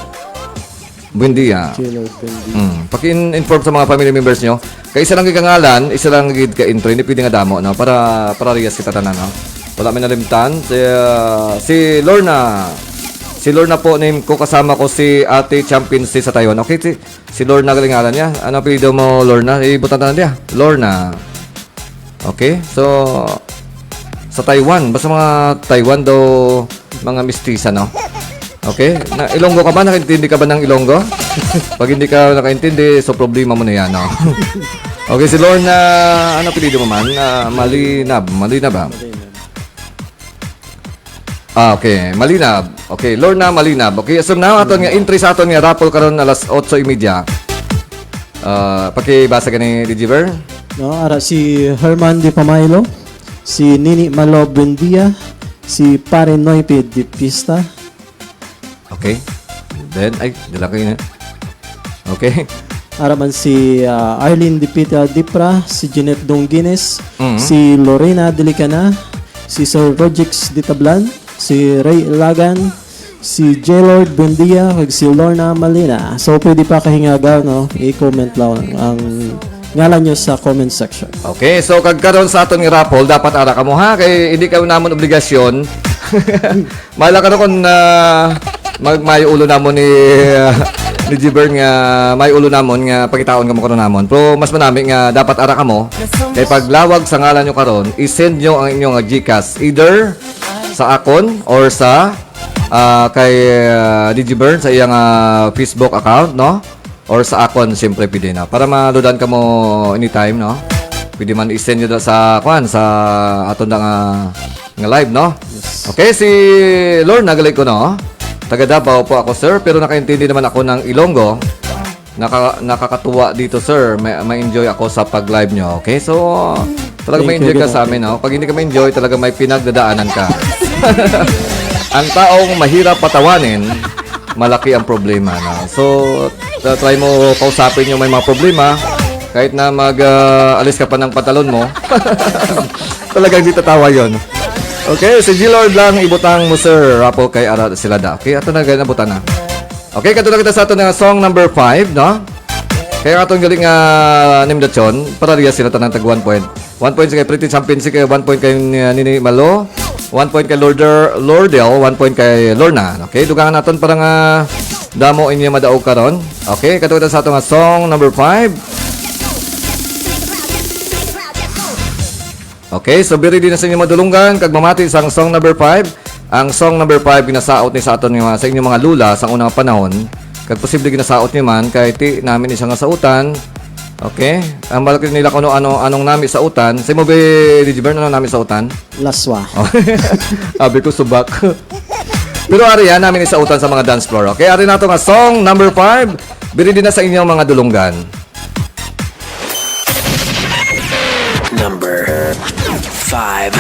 Buendia. G Lord Buendia. Mm. Paki-inform sa mga family members nyo. Kay isa lang gid ka ngalan, isa lang gid ka entry, hindi pwede nga damo, no? Para, para riyas kita tanan, no? Wala may nalimtan. Si, ah, si Lorna. Si Lorna po, name ko, kasama ko si Ate Championcy sa Taiwan. Okay, si, si Lorna galing ngalan niya. Ano apelyido mo, Lorna? Ibutan tanan niya. Lorna. Okay? So, sa Taiwan, basta mga Taiwan daw, mga mistisa, no? Okay? Na, Ilonggo ka ba? Nakaintindi ka ba ng Ilonggo? Pag hindi ka nakaintindi, so problema mo na yan, no? Okay, si Lorna, ano apelyido mo man? Ah, Malinab. Malinab, ah. Ah, okay. Malinab. Okay, Lorna Malinab. Okay, so now, aton nga entry sa aton nga raffle karon alas otso y media. Ah, pakibasa gani, D J Ver? No, ara si Herman Di Pamailo, si Nini Malo Buendia, si Pare Noype Di Pista. Okay. Then, ay, dala kayo na. Okay. Ara man si, ah, Arlene Dipita Dipra, si Jeanette Dongguines, Mhm. si Lorena Delicana, si Sir Rogix Ditablan, si Ray Ilagan, si J Lord Buendia, kag si Lorna Malina. So, pwede pa kahingaga, no? I-comment lang ang ngalan nyo sa comment section. Okay, so kag karon sa aton nga raffle, dapat ara kamo, ha, kay hindi kamo namon obligasyon. Mala ka na kung, ah, mag-, may ulo namon ni, ah, ni Gibern nga may ulo namon nga pangitaon kamo karon namon. Pero mas manami nga dapat ara kamo. Kay paglawag sa ngalan nyo karon, i-send nyo ang inyong GCash either sa akon or sa, ah, kay, ah, D J Bern sa iyang, ah, Facebook account, no? Or sa akon, siyempre, pwede na. Para maludan ka mo anytime, no? Pwede man i-send nyo da sa, kwan, sa aton na nga, nga live, no? Yes. Okay, si Lorna, galing ko, no? Taga Davao po ako, sir, pero nakaintindi naman ako ng Ilonggo. Naka-, nakakatuwa dito, sir. May, may enjoy ako sa pag-live nyo. Okay, so, talaga may Thank you, enjoy ka good sa amin, afternoon. No? Pag hindi ka may enjoy, talaga may pinagdadaanan ka. Ang taong mahirap patawanin, malaki ang problema, no? So, ta-, try mo kausapin yung may mga problema, kahit na mag, ah, alis ka pa ng pantalon mo, talagang di tatawa yon. Okay, si G Lord lang ibutang mo, sir. Rapo kay ara sila da. Okay, ato na, gaya na butang na. Okay, kato na kita sa ato na song number five, no? Kaya nga itong galing nga nimdachon, para riya sila tanang tag one point. One point kay Pretty Championship, kay one point kay, uh, Nini Malo, one point kay Lorder, Lordel, one point kay Lorna. Okay, dugangan naton para nga damo inyo madaog karon. Okay, kato kita sa ato nga song number five. Okay, so be ready na sa inyong madulunggan kag mamati sang song number five. Ang song number five ginasaot ni sa aton nga, sa inyong mga lula sa unang panahon. Kag posible ginasaot niyo man kay ti namin ni siya nga sautan. Okay? Ang balik nila kung ano, ano, anong nami sa utan. Sa mo, be, Digibern, ano nami sa utan? Laswa. Oh. Abi ko, subak. Pero ari yan, nami ni sa utan sa mga dance floor. Okay, ari na to nga song number five. Biri din na sa inyong mga dulunggan. Number five.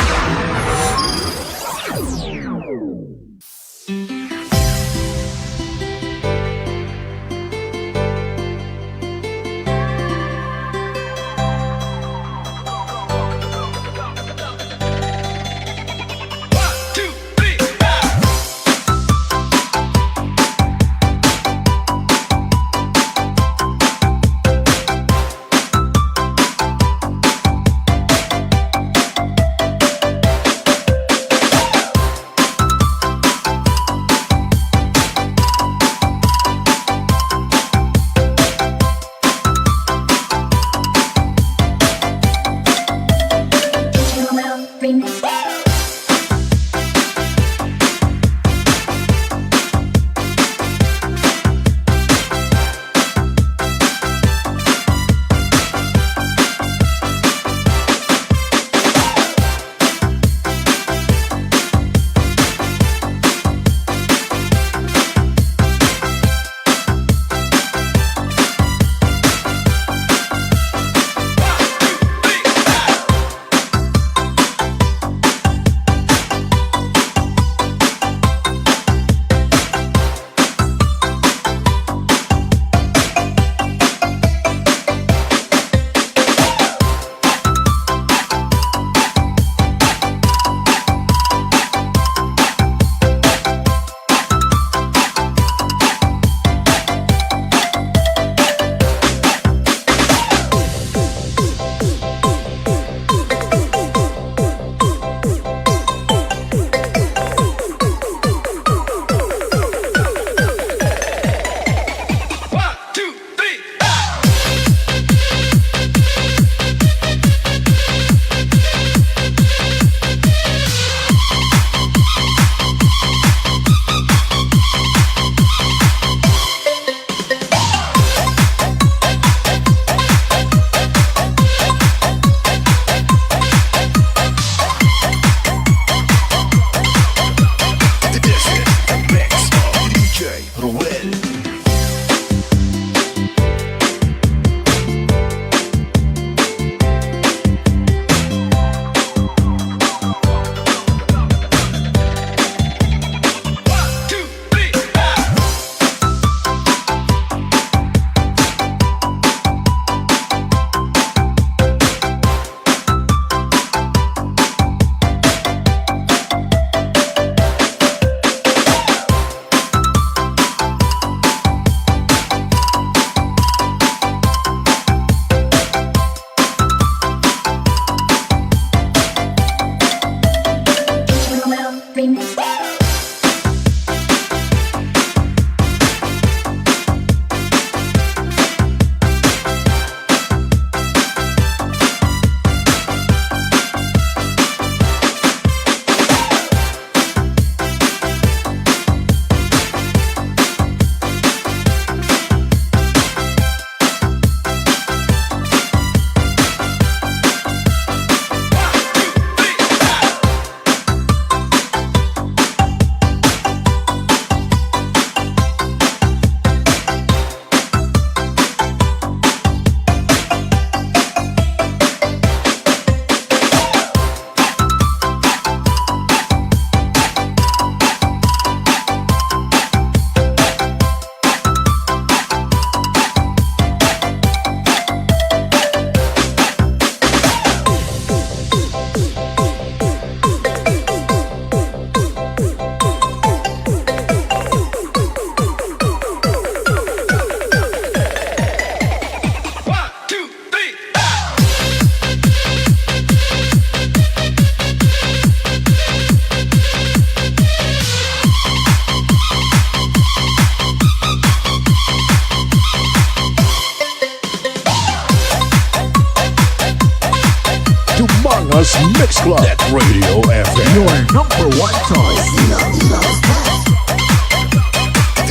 Dumangas Mix Club at Radio F M. Your number one choice.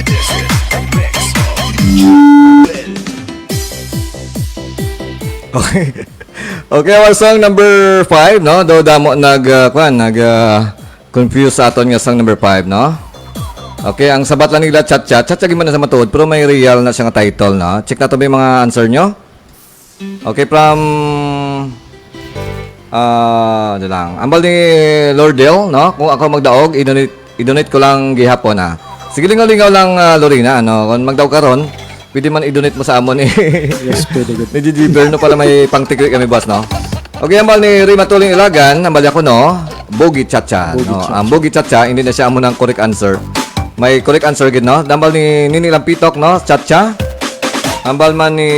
This is the mix of Jewel. Okay. Okay, our song number five, no? Do damo nag, ah, kwan, nag, ah, confuse sa aton nga song number five, no? Okay, ang sabat lang nila, Cha-Cha. Cha-Cha, gid man na sa matuod, pero may real na siya nga title, no? Check nato may mga answer nyo. Okay, from, ah, ano lang. Ambal ni Lordel, no? Kung ako magdaog, i-donate, i-donate ko lang gihapon, ha. Sige, lingaw-lingaw lang, ah, Lorena, ano? Kung magdaog karon, pwede man i-donate mo sa amon ni, Yes, pwede gud. ni Gigi Berno para may pangtikri kami, boss, no? Okay, ambal ni Rima Tuling Ilagan, ambal ako, no? Bogi Chacha, Bogi no? Chacha. Ang Bogi Chacha, hindi na siya amo ng correct answer. May correct answer gid, no? Ambal ni Nini Lampitok, no? Chacha. Ambal man ni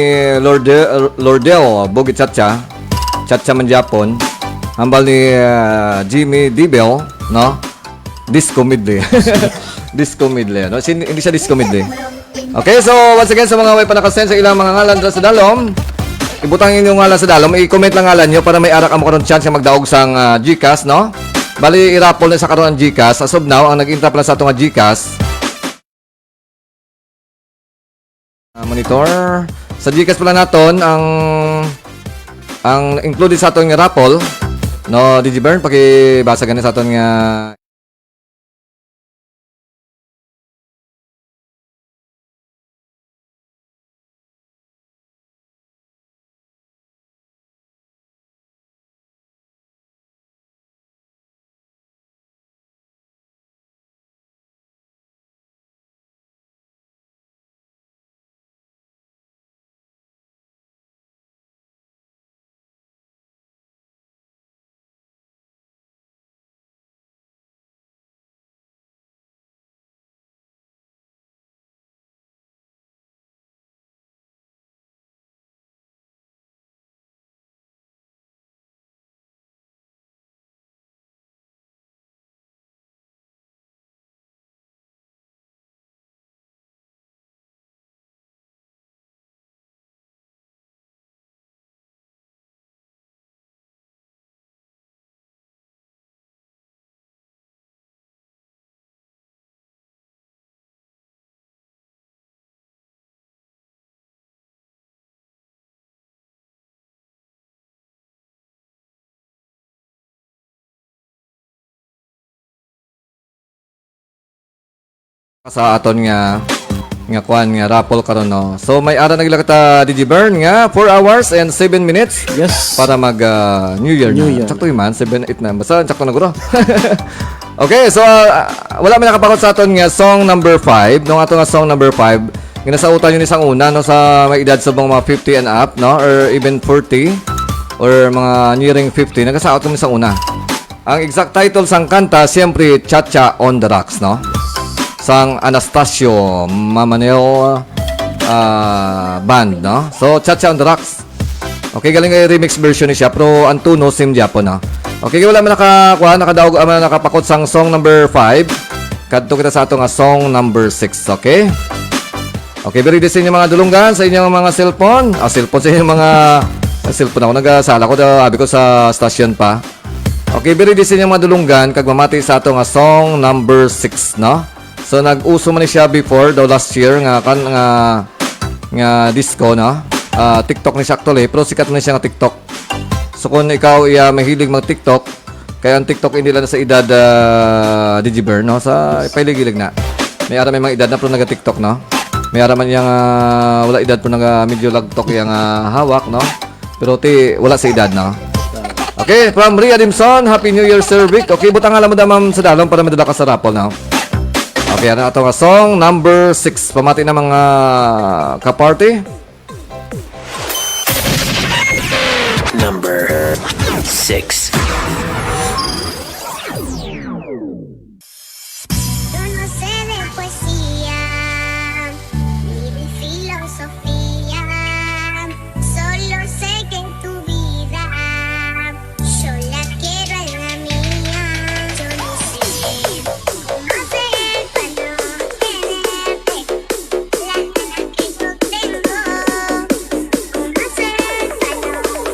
Lorde-, Lordel, Bogi Chacha. Chacha man Japon. Ambal ni, ah, Jimmy Dibel, no? Disco medley. Disco medley, no? Sin-, hindi siya disco medley. Okay, so once again, sa mga way pa nakasend sa ilang mga ngalan dira sa dalom, ibutang inyong ngalan sa dalom, i-comment lang ngalan nyo para may ara kamo karon chance nga magdaog sang, ah, GCash, no? Bali, i-raffle na sa karon ang GCash. As of now, ang nag-intra pala sa ato nga GCash, ah, monitor. Sa GCash pala naton, ang, ang included sa aton nga raffle, no, Digibern, pakibasa gani sa aton nga sa aton nga, nga kwan, nga raffle karon, no? So, may ara na gila kita, Digibern, nga four hours and seven minutes Yes. para mag, ah, New Year New na. Year. Sakto man, seven, eight na. Basta sakto na guro. Okay, so, ah, wala may nakapakot sa aton nga song number five. Nung ato nga song number five, ginasautan yun isang una, no, sa may edad sa mga fifty and up, no, or even forty, or mga nearing fifty, nagasaot kami sa una. Ang exact title sang kanta, siyempre, Cha-Cha on the Rocks, no? Sang Anastasio Mamaneo, ah, Band, no? So, Cha-Cha on the Rocks. Okay, galing kay remix version ni siya, pero ang tuno, same gyapon, no? Okay, wala man naka, kuha, nakadaog, ah, nakapakot sang song number five. Kadto kita sa ato nga song number six, okay? Okay, very ready sa inyong mga dulunggan, sa inyong mga cellphone. Ah, cellphone sa inyong mga, ah, cellphone ako. Nagasala ko, daw, abi ko sa stasyon pa. Okay, very ready sa inyong mga dulunggan, kag mamati sa ato nga song number six, no? So, nag-uso man ni siya before, daw last year, nga kan, nga, nga disco, no? Ah, TikTok ni siya actually, pero sikat man siya nga TikTok. So, kung ikaw iya mahilig mag-TikTok, kaya ang TikTok hindi lang sa edad, ah, Digibern, no? Sa pailig-ilig na. May ara may mga edad na pero naga-TikTok, no? May ara man yang, ah, wala edad pero naga medyo lagtok yang, ah, hawak, no? Pero ti, wala sa edad, no? Okay, from Ria Dimson, Happy New Year, Sir Vic. Okay, butang alam mo da, ma'am, sa dalom para madala ka sa raffle, no? Okay, ano ato nga song number six. Pamati na mga ka-party. Number six. Yo no sé de poesía ni de filosofía, solo sé que en tu vida yo la quiero en la mía. Yo no sé cómo hacer para no tenerte. Las ganas que yo tengo, cómo hacer para no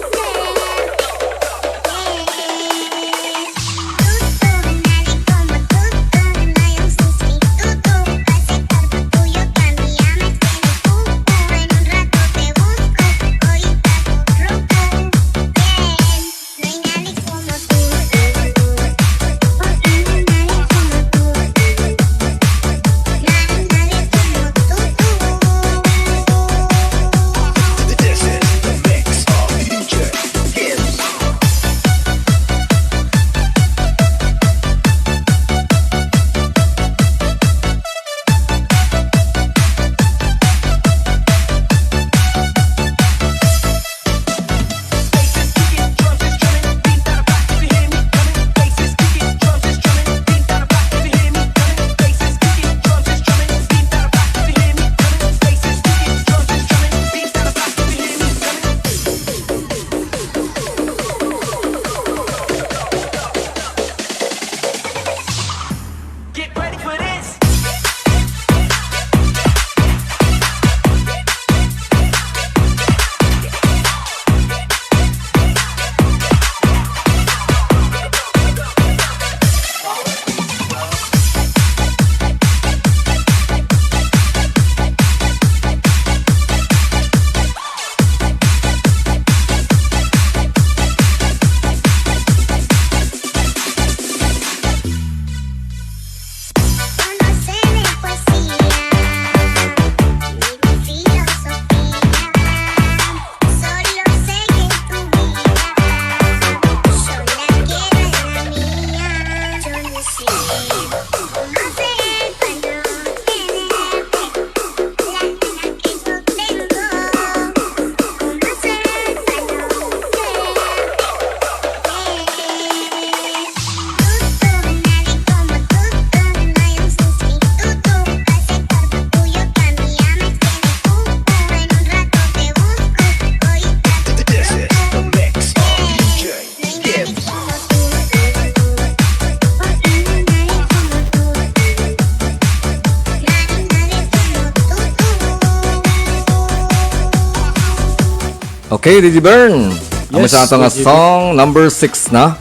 tenerte. Okay, D J Bern. Amo Yes, sa ato nga D J Bern. Song number six na.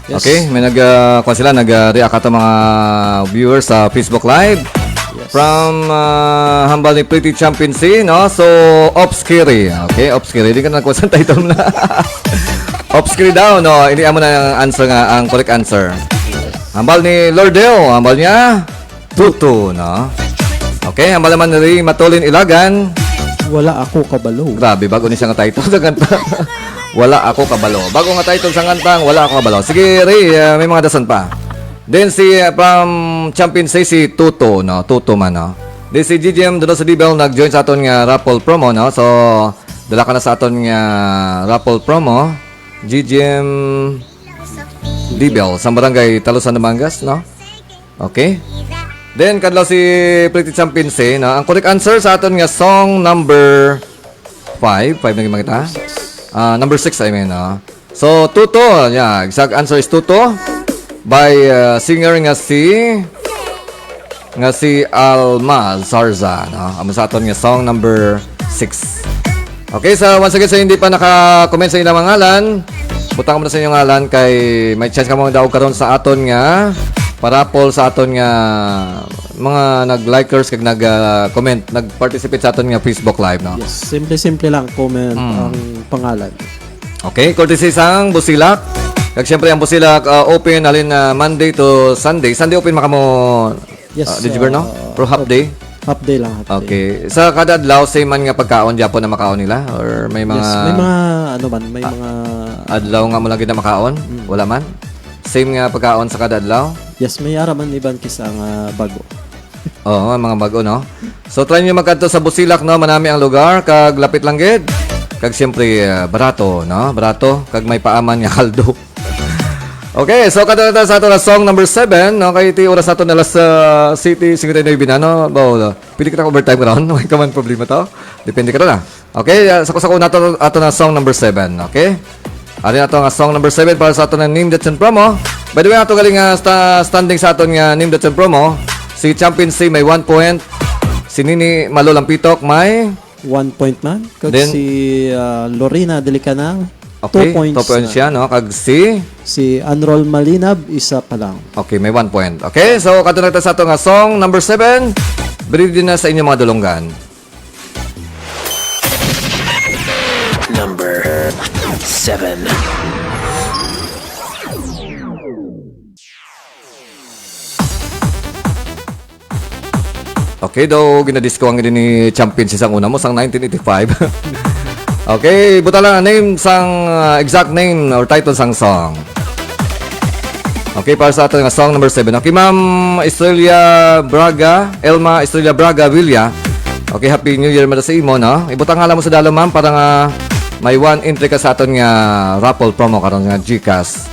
Yes. Okay, may nag, ah, kuwan sila, nag, ah, react ato mga viewers sa Facebook Live. Yes. From, ah, hambal ni Pretty Championcy, no? So, Obscuri. Okay, Obscuri. Di ka na kuwan sa title na. Obscuri daw, no? Hindi amo na ang answer nga, ang correct answer. Hambal ni Lordel, hambal niya, Tuto, no? Okay, hambal naman ni Matulin Ilagan. Wala ako kabalo. Grabe, bago ni siya nga title sa kanta. Wala ako kabalo. Bago nga title sa kanta, wala ako kabalo. Sige, Ray, ah, may mga dason pa. Then si, ah, from Champion Say, si Tuto, no? Tuto man, no? Then si G G M Donoso Dibel nag-join sa aton nga raffle promo, no? So, dala ka na sa aton nga raffle promo. G G M Dibel, sa barangay Talusan, Namangas, no? Okay. Then, kadlaw si Pretty Championcy, no? Ang correct answer sa aton nga song number five. Five na gyud kita. Ah, number six, I mean, no? So, Tuto, yeah, exact answer is Tuto by, uh, singer nga si, nga si Alma Zarza, no? Amo sa aton nga song number six. Okay, sa once again, sa hindi pa naka-comment sa ilang mga ngalan, butang mo na sa inyong ngalan kay may chance ka mo daog karon sa aton nga parapol sa aton nga mga nag-likers kag nag, ah, comment, nag-participate sa aton nga Facebook Live, no? Yes, simple-simple lang comment Mm. ang pangalan. Okay, courtesy sang Busilak. Kag siyempre ang Busilak, ah, open halin, ah, Monday to Sunday. Sunday open makamo, Yes, ah, Did you burn, no? Ah, For half day? Half day lang, half day. Okay. Sa kada adlaw, same man nga pagkaon gyapon na makaon nila? Or may mga Yes, may mga, ano man, may Ah, mga adlaw nga mo lang gid na makaon? Mm. Wala man? Same nga pagkaon sa kada adlaw? Yes, may ara man iban kisa nga bago. Oo, ang mga bago, no? So, try nyo magkadto sa Busilak, no? Manami ang lugar, kag lapit lang gid. Kag siyempre, ah, barato, no? Barato, kag may paaman nga kaldo. Okay, so kadto na ta sa ato nga song number seven, no? Kay ti oras nato na alas, ah, siyete cincuenta y nueve na, no? Baw, pili kita overtime karon. May ka man problema to? Depende ka na. Okay, ah, sa ko sa ko nato ato na song number seven, okay? Ari na to nga song number seven para sa ato na Name That Tune promo. By the way, ato galing nga sta-, standing sa aton nga Name That Tune promo, si Champion C may one point, si Nini Malo Lampitok may One point man. Kag Then, si, ah, Lorena Delicanang, okay, two points two points na. Siya, no? Kag si? Si Anrol Malinab, isa pa lang. Okay, may one point. Okay, so kadto na ta sa ato nga song number seven. Bili din na sa inyong mga dulonggan. Number seven. Okay, daw ginadisco ang ini ni Champion sa una mo sang nineteen eighty-five. Okay, buta lang ang name sang, uh, exact name or title sang song. Okay, para sa ato nga song number seven. Okay, Ma'am Estrella Braga, Elma Estrella Braga Villa. Okay, Happy New Year man sa imo, no? Ibutang hala mo sa dalo, ma'am, para nga may one entry ka sa aton nga raffle promo karon nga GCash.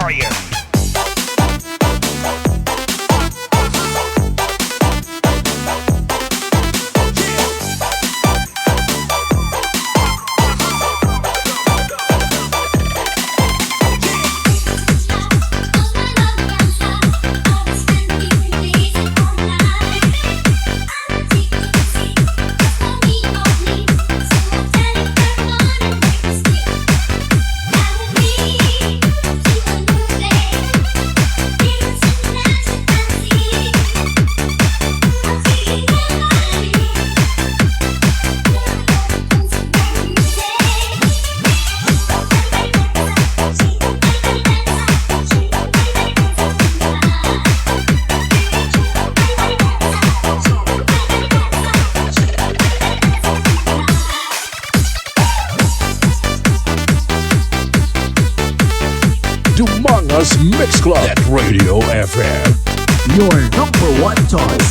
Fire. Dumangas Mix Club at Radio F M. Your number one choice.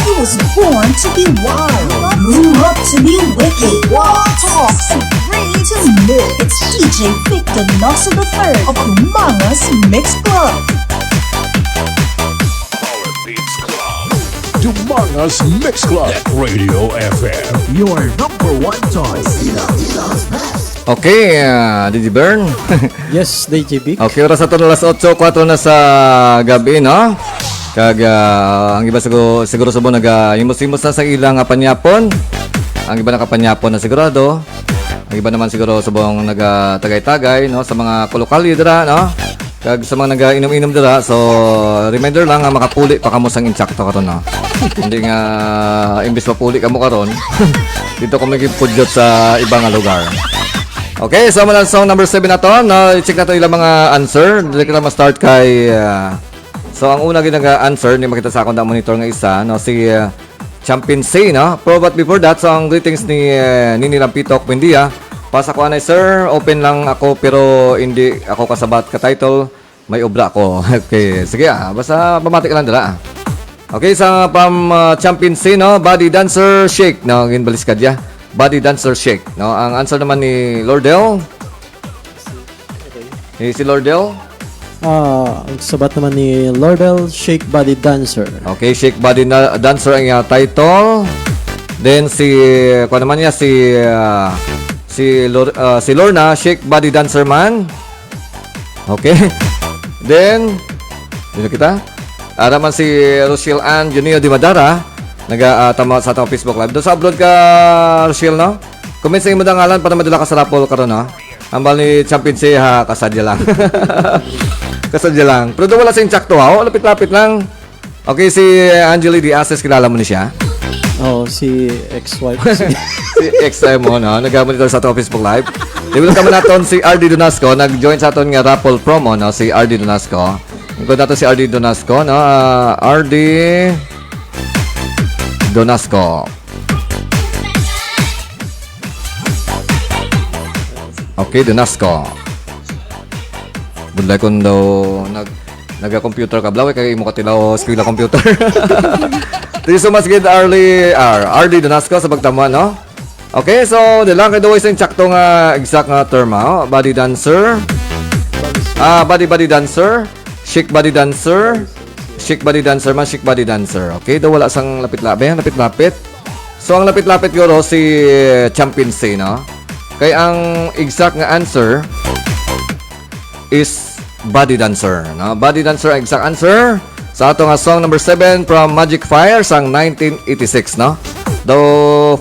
He was born to be wild, grew up to be wicked, wild, tough, and free to live. It's D J Vic Donoso the third of Dumangas Mix Club. Dumangas Mix Club at Radio F M. Your number one choice. Okay, ah, D J Bern. Yes, D J Vic. Okay, oras naton alas otso kuwatro na sa gabi, no? Kag, ah, ang iba siguro, siguro subong nagahimos-himos na sa ilang, ah, panyapon. Ang iba nakapanyapon na sigurado. Ang iba naman siguro subong nagatagay-tagay, no, sa mga kulukalye dira, no? Kag sa mga nagainom-inom dira, so, reminder lang nga makapuli pa kamo sang insakto karon, no? Hindi nga, imbis mapuli kamo karon, dito kamo gipudyot sa iba nga lugar. Okay, so, man ang song number seven naton, no? I-check naton ilang mga answer. Dili ka na ma-start kay, ah, so, ang una gid nga answer, ni makita sa akong monitor nga isa, no? Si, ah, Championcy, no? Pero but before that, so ang greetings ni, eh, Nini Lampitok, buen dia. Pasa ko anay, sir, open lang ako, pero hindi ako kasabat ka title. May obra ko. Okay, sige, ah, basta pamati ka lang dala, ah. Okay, sa pam, ah, Championcy, no? Body dancer shake, no? Ginbaliskad ya. Body dancer shake, no? Ang answer naman ni Lordel. Eh, si Lordel? Ah, ang sabat naman ni Lordel, Shake Body Dancer. Okay, Shake Body na Dancer ang iyang title. Then si, kuwan naman niya, si, ah, si Lor-, ah, si Lorna, Shake Body Dancer man. Okay. Then, dito kita. Ara man si Rochelle Ann Junio Di Madara, naga, ah, tama sa atong Facebook Live. Doon sa abroad ka, Rochelle, no? Comment sa imo nga ngalan para madala ka sa raffle karon, ha? Hambal ni Championcy, ha, kasadya lang. Kasadya lang. Pero doon wala sa insakto, ha? Oh, lapit-lapit lang. Okay, si Angeli Diases, kilala mo ni siya? Oh, si ex-wife. Si ex-wife mo, no? Nagamonitor sa aton Facebook Live. Di ba naman naton si R D Donasco, nag-join sa aton nga raffle promo, no? Si R D Donasco. Ang nato si R D Donasco, no? Ah, R D Donasco. Okay, Donasco. Budlay kung daw nag-, naga-computer ka, Blawe, kay imo katilaw eskwela computer. Thank you so much, gid, Arlie, R-, R D Donasco sa pagtama, no? Okay, so, di lang kay duway sa insakto nga exact nga term, ha? Body dancer. Ah, body, body dancer. Chic body dancer. Chic body dancer man, chic body dancer. Okay, daw wala sang lapit-lapit. Lapit-lapit. So, ang lapit-lapit guro si Championcy, no? Kay ang exact nga answer is body dancer, no? Body dancer ang exact answer sa ato nga song number seven from Magic Fire sang nineteen eighty-six, no? Daw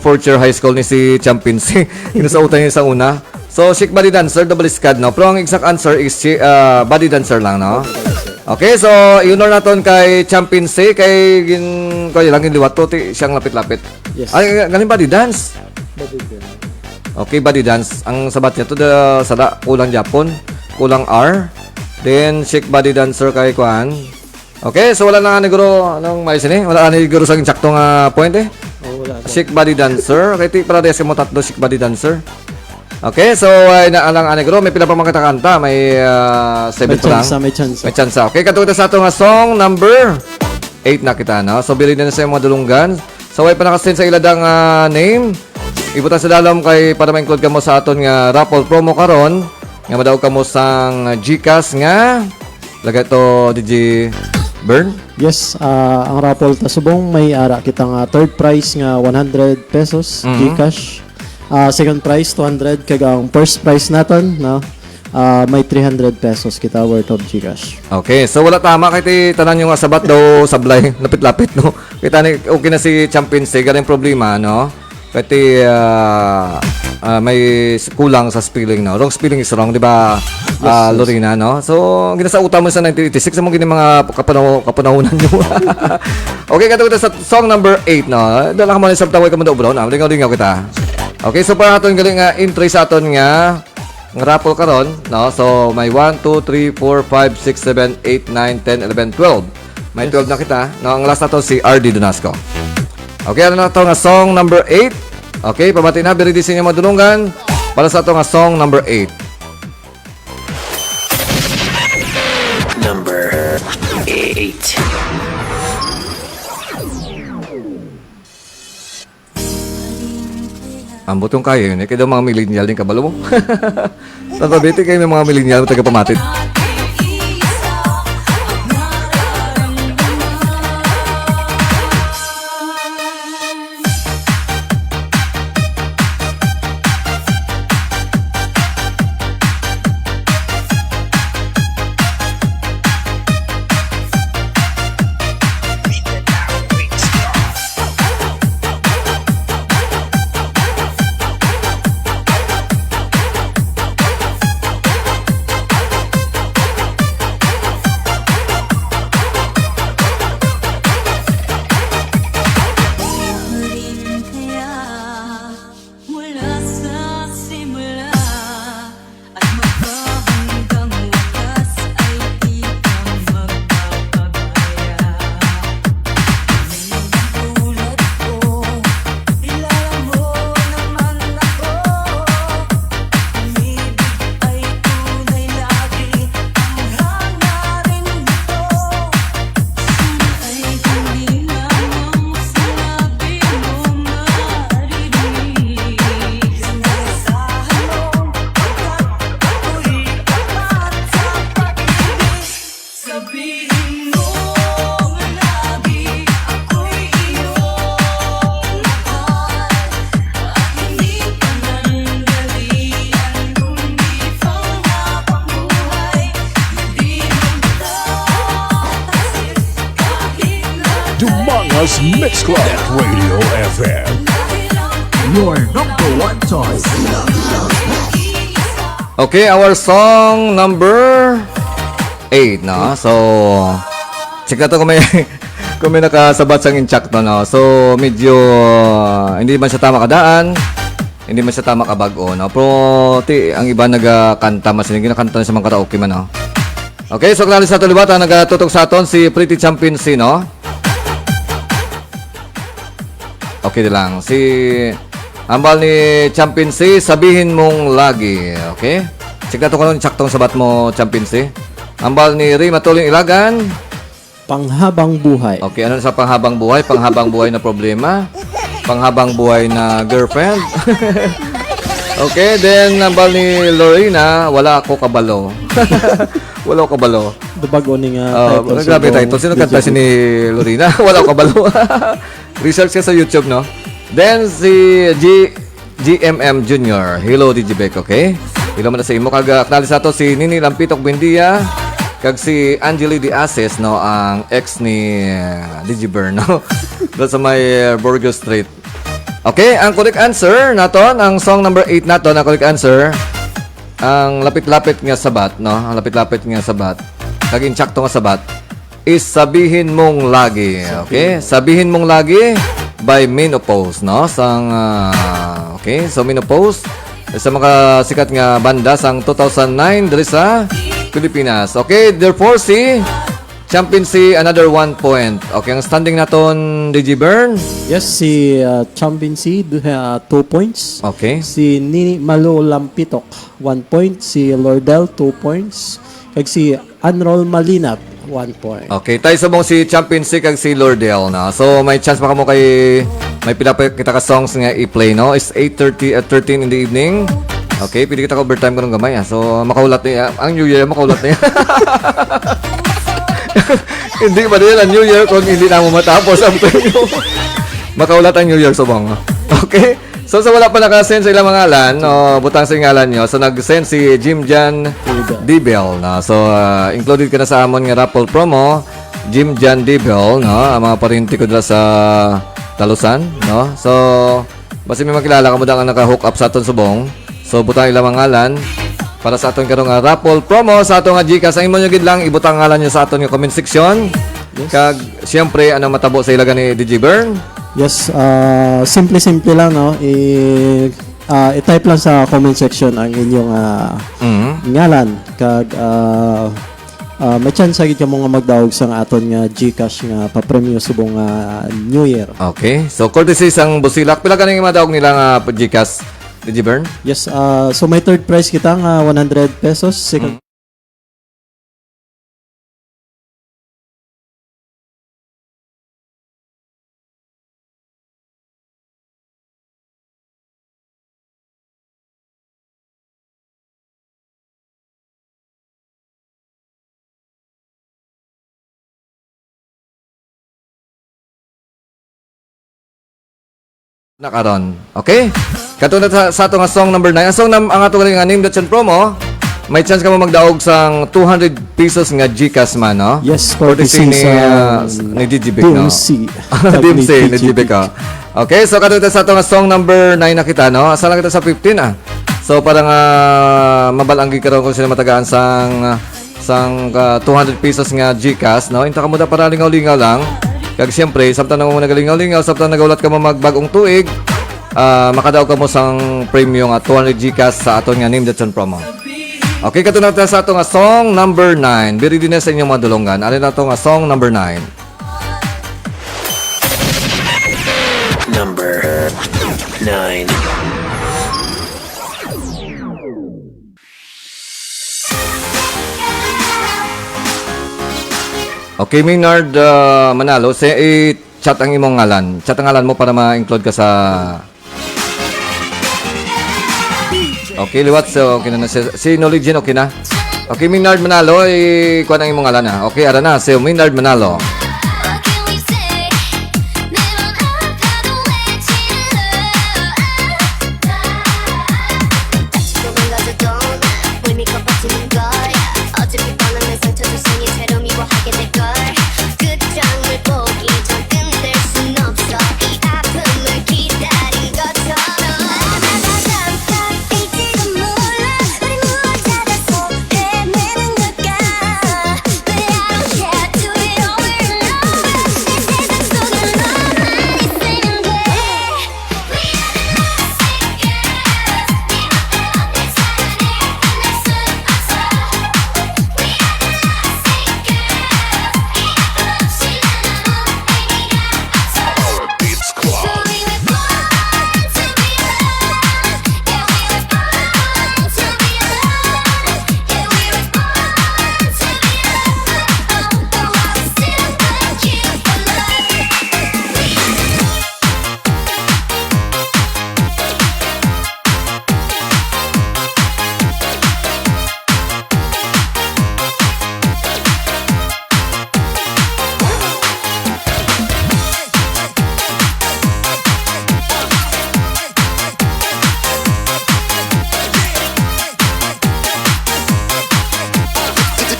fourth year high school ni si Championcy. Kinasautan niya sa una. So, chic body dancer, double skad, no? Pero ang exact answer is chi-, ah, body dancer lang, no? Okay, so, i-honor naton kay Championcy, kay gin-, kay lang ginliwat to, ti, siyang lapit-lapit. Yes. Ay, galing body dance. Body dance. Okay, body dance. Ang sabat niya to, the, sala, kulang Japon, kulang R. Then, chic body dancer kay Kwan. Okay, so wala na nga ni Guro. Anong mais ini? Wala na ni Guro sa insakto nga point, eh. Oh, wala na. Chic body dancer. Okay, ti, para des mo tatlo, chic body dancer. Okay, so, ay, na lang, ani, Guro. May pila pa mga kanta? May, ah, seven May pa lang. Chance, may chance. May chance. Okay, kadto kita sa ato nga song number eight na kita, no? So, bili na sa mga dulunggan. So, way pa nakasend sa ila dang, ah, name. Ibutang sa dalom kay para ma-include kamo sa aton nga raffle promo karon, nga madaog kamo sang GCash nga, lagay to, D J Bern? Yes, ah, ang raffle ta subong may ara kita nga third prize nga one hundred pesos Mhm. GCash. Ah, second prize two hundred, kag ang first prize naton, no, ah, may three hundred pesos kita worth of GCash. Okay, so wala tama kay ti tanan yung sabat daw sablay, lapit-lapit, no? Kita ni, okay na si Champion Sig, ang problema, no? Kay ti, ah, ah, may s- kulang sa spelling, no? Wrong spelling is wrong, di ba, Yes, ah, yes. Lorena, no? So, ang ginasauta mo sa nineteen eighty-six, amo gini mga kapanaw kapanahon nyo. Okay, kato kita sa song number eight, no? Dala ka mo ni sa tawag ka mo daw, bro, no? Lingaw-lingaw kita. Okay, so para aton gali nga entry sa aton nga, nga raffle karon, no? So, may one, two, three, four, five, six, seven, eight, nine, ten, eleven, twelve. May Yes. twelve na kita, no? Ang last na to si R D Donasco. Okay, ano na to nga song number eight? Okay, pamati na, be ready sa inyo mga dunungan para sa ato nga song number eight. Number eight. Ambot yung kaya yun, eh. Kaya daw mga millennial din kabalo mo. Sa Cavite kayo may mga millennial, tagapamatit. Mula sa simula at magpahanggang wakas ay di ka magpapabaya. Tulad ko, kilala mo naman ako. Umibig ay tunay lagi ang hangarin nito. Sana ay hindi lamang sinabi mo marinig. Inasahan mo, pagkat ako'y tapat sa pag-ibig. Sabihin mo lagi, ako'y iyong mahal. At hindi panandalian, kundi panghabang buhay. Hindi magtataksil kahit na Dumangas Mix Club at Radio F M. Your number one choice. Okay, our song number eight, no? So, check nato kung may, kung may nakasabat sang insakto, no? So, medyo, uh, hindi man siya tama kadaan, hindi man siya tama kabag-o, no? Pero, ti, ang iba nagakanta, mas hindi ginakanta na sa mga karaoke man, no? Okay, so, kanalis sa tulibatan, nagatutok sa aton si Pretty Champion C, no? Okay na lang. Si ambal ni Champion C, sabihin mong lagi. Okay? Check nato kung anong saktong sabat mo, Champion C. Ambal ni Ray Matuling Ilagan. Panghabang buhay. Okay, ano sa panghabang buhay? Panghabang buhay na problema? Panghabang buhay na girlfriend? Okay, then ambal ni Lorena, wala ako kabalo. Wala ako kabalo. Dubag o ni nga Ah, title grabe subong title. Sino kanta si ni Lorena? Wala ko kabalo. Research ka sa YouTube, no? Then si G-, G M M Junior. Hello, D J Beck, okay? Hello man sa imo. Kag, ah, acknowledge nato si Nini Lampitok Buendia, kag si Angeli De Asis, no, ang ex ni, ah, D J Bern, no? Doon sa may, ah, Burgos Street. Okay, ang correct answer naton, ang song number eight naton, ang correct answer, ang lapit-lapit nga sabat, no? Ang lapit-lapit nga sabat. Kag insakto nga sabat is Sabihin Mong Lagi. Okay? Sabihin Mong Lagi by Menopause, no? Sang, ah, okay, so Menopause, sa mga sikat nga banda sang two thousand nine diri sa Pilipinas. Okay, therefore si Champion C, another one point. Okay, ang standing naton, D J Bern? Yes, si, ah, Champion C, du-, ah, two points. Okay. Si Nini Malo Lampitok, one point. Si Lordel, two points. Kag si Anrol Malinat, One point. Okay, tayo subong si Champion C kag si Lordel, no? So, may chance pa kamo kay, may pila pa kita ka songs nga i-play, no? It's eight thirty at thirteen in the evening. Okay, pwede kita ka overtime karong gamay, ah. So, makaulat na yan. Ang New Year, makaulat na yan. Hindi ba din ang New Year kung hindi na mo matapos ang premyo? Makaulat ang New Year, subong. Okay? So, sa wala pa naka-send sa ilang mga ngalan, o butang sa ngalan nyo, so nag-send si Jim Jan Dibel, no? So, ah, included ka na sa amon nga raffle promo, Jim Jan Dibel, no? Ang mga parinti ko dira sa Talusan, no? So, basi may makilala ka mo dang naka-hook up sa aton subong. So, butang ilang mga ngalan para sa aton karong nga raffle promo sa aton nga GCash. Ang imo nyo gid lang ibutang ngalan nyo sa aton nga comment section. Yes. Kag, siyempre, ano matabo sa ilagan ni D J Bern? Yes, ah, simple-simple lang, no? I, ah, i-type lang sa comment section ang inyong, ah, Mhm. ngalan. Kag, ah, ah, may chance gid kamo nga magdaog sang aton nga GCash nga papremyo subong nga New Year. Okay. So, courtesy sang Busilak, pila ganing madaog nila nga GCash, D J Bern? Yes, ah, so may third prize kita nga one hundred pesos. Second Mm. Na karon. Okay? Kato na sa, sa ato nga song number nine. Ang song nam-, ang ato nga Name That Tune promo, may chance ka mo magdaog sang two hundred pesos nga GCash man, no? Yes, courtesy courtesy ni, sa ah, ni D J Vic, no? D M C. D M C, Ni ni D J Vic, D J Vic. Ah. Okay, so kato na sa ato nga song number nine na kita, no? Asa lang kita sa fifteen, ah. So, para nga mabalang gid karon kung sino matagaan sang, ah, sang, ah, two hundred pesos nga GCash, no? Inta kamo da para lingaw-lingaw lang. Kag siyempre, samtang na mo nagalingaw-lingaw, samtang nagaulat ka mo magbag-ong tuig, ah, makadaog ka mo sang premyo nga two hundred GCash sa aton nga Name That Tune promo. Okay, kato na ta sa ato nga song number nine. Biri din na sa inyong mga dulonggan. Ano na to nga song number nine? Number nine. Okay, Maynard, ah, Manalo, si, i-chat ang imong ngalan. Chat ang ngalan mo para ma-include ka sa... Okay, liwat. So, okay na, na si, si Nolly Jean, okay na. Okay, Maynard Manalo, i-kuha ang imong ngalan, ha. Okay, ara na, si Maynard Manalo.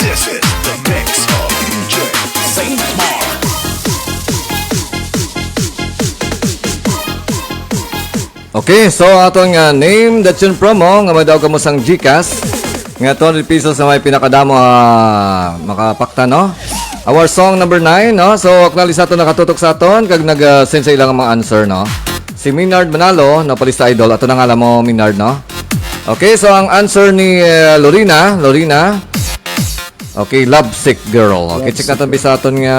This is the mix of D J Saint Mark. Okay, so aton nga Name That Tune promo nga may daog kamo sang GCash nga two hundred pesos na may pinakadamo, ah, makapakta, no? Our song number nine, no? So, acknowledge sa aton nakatutok sa aton kag nag, ah, send sa ilang mga answer, no? Si Minard Manalo, no, palista idol. Ato na nga lang mo, Minard, no? Okay, so ang answer ni, eh, Lorena, Lorena, okay, Lovesick Girl. Okay, check Lovesick natin Girl. Sa aton nga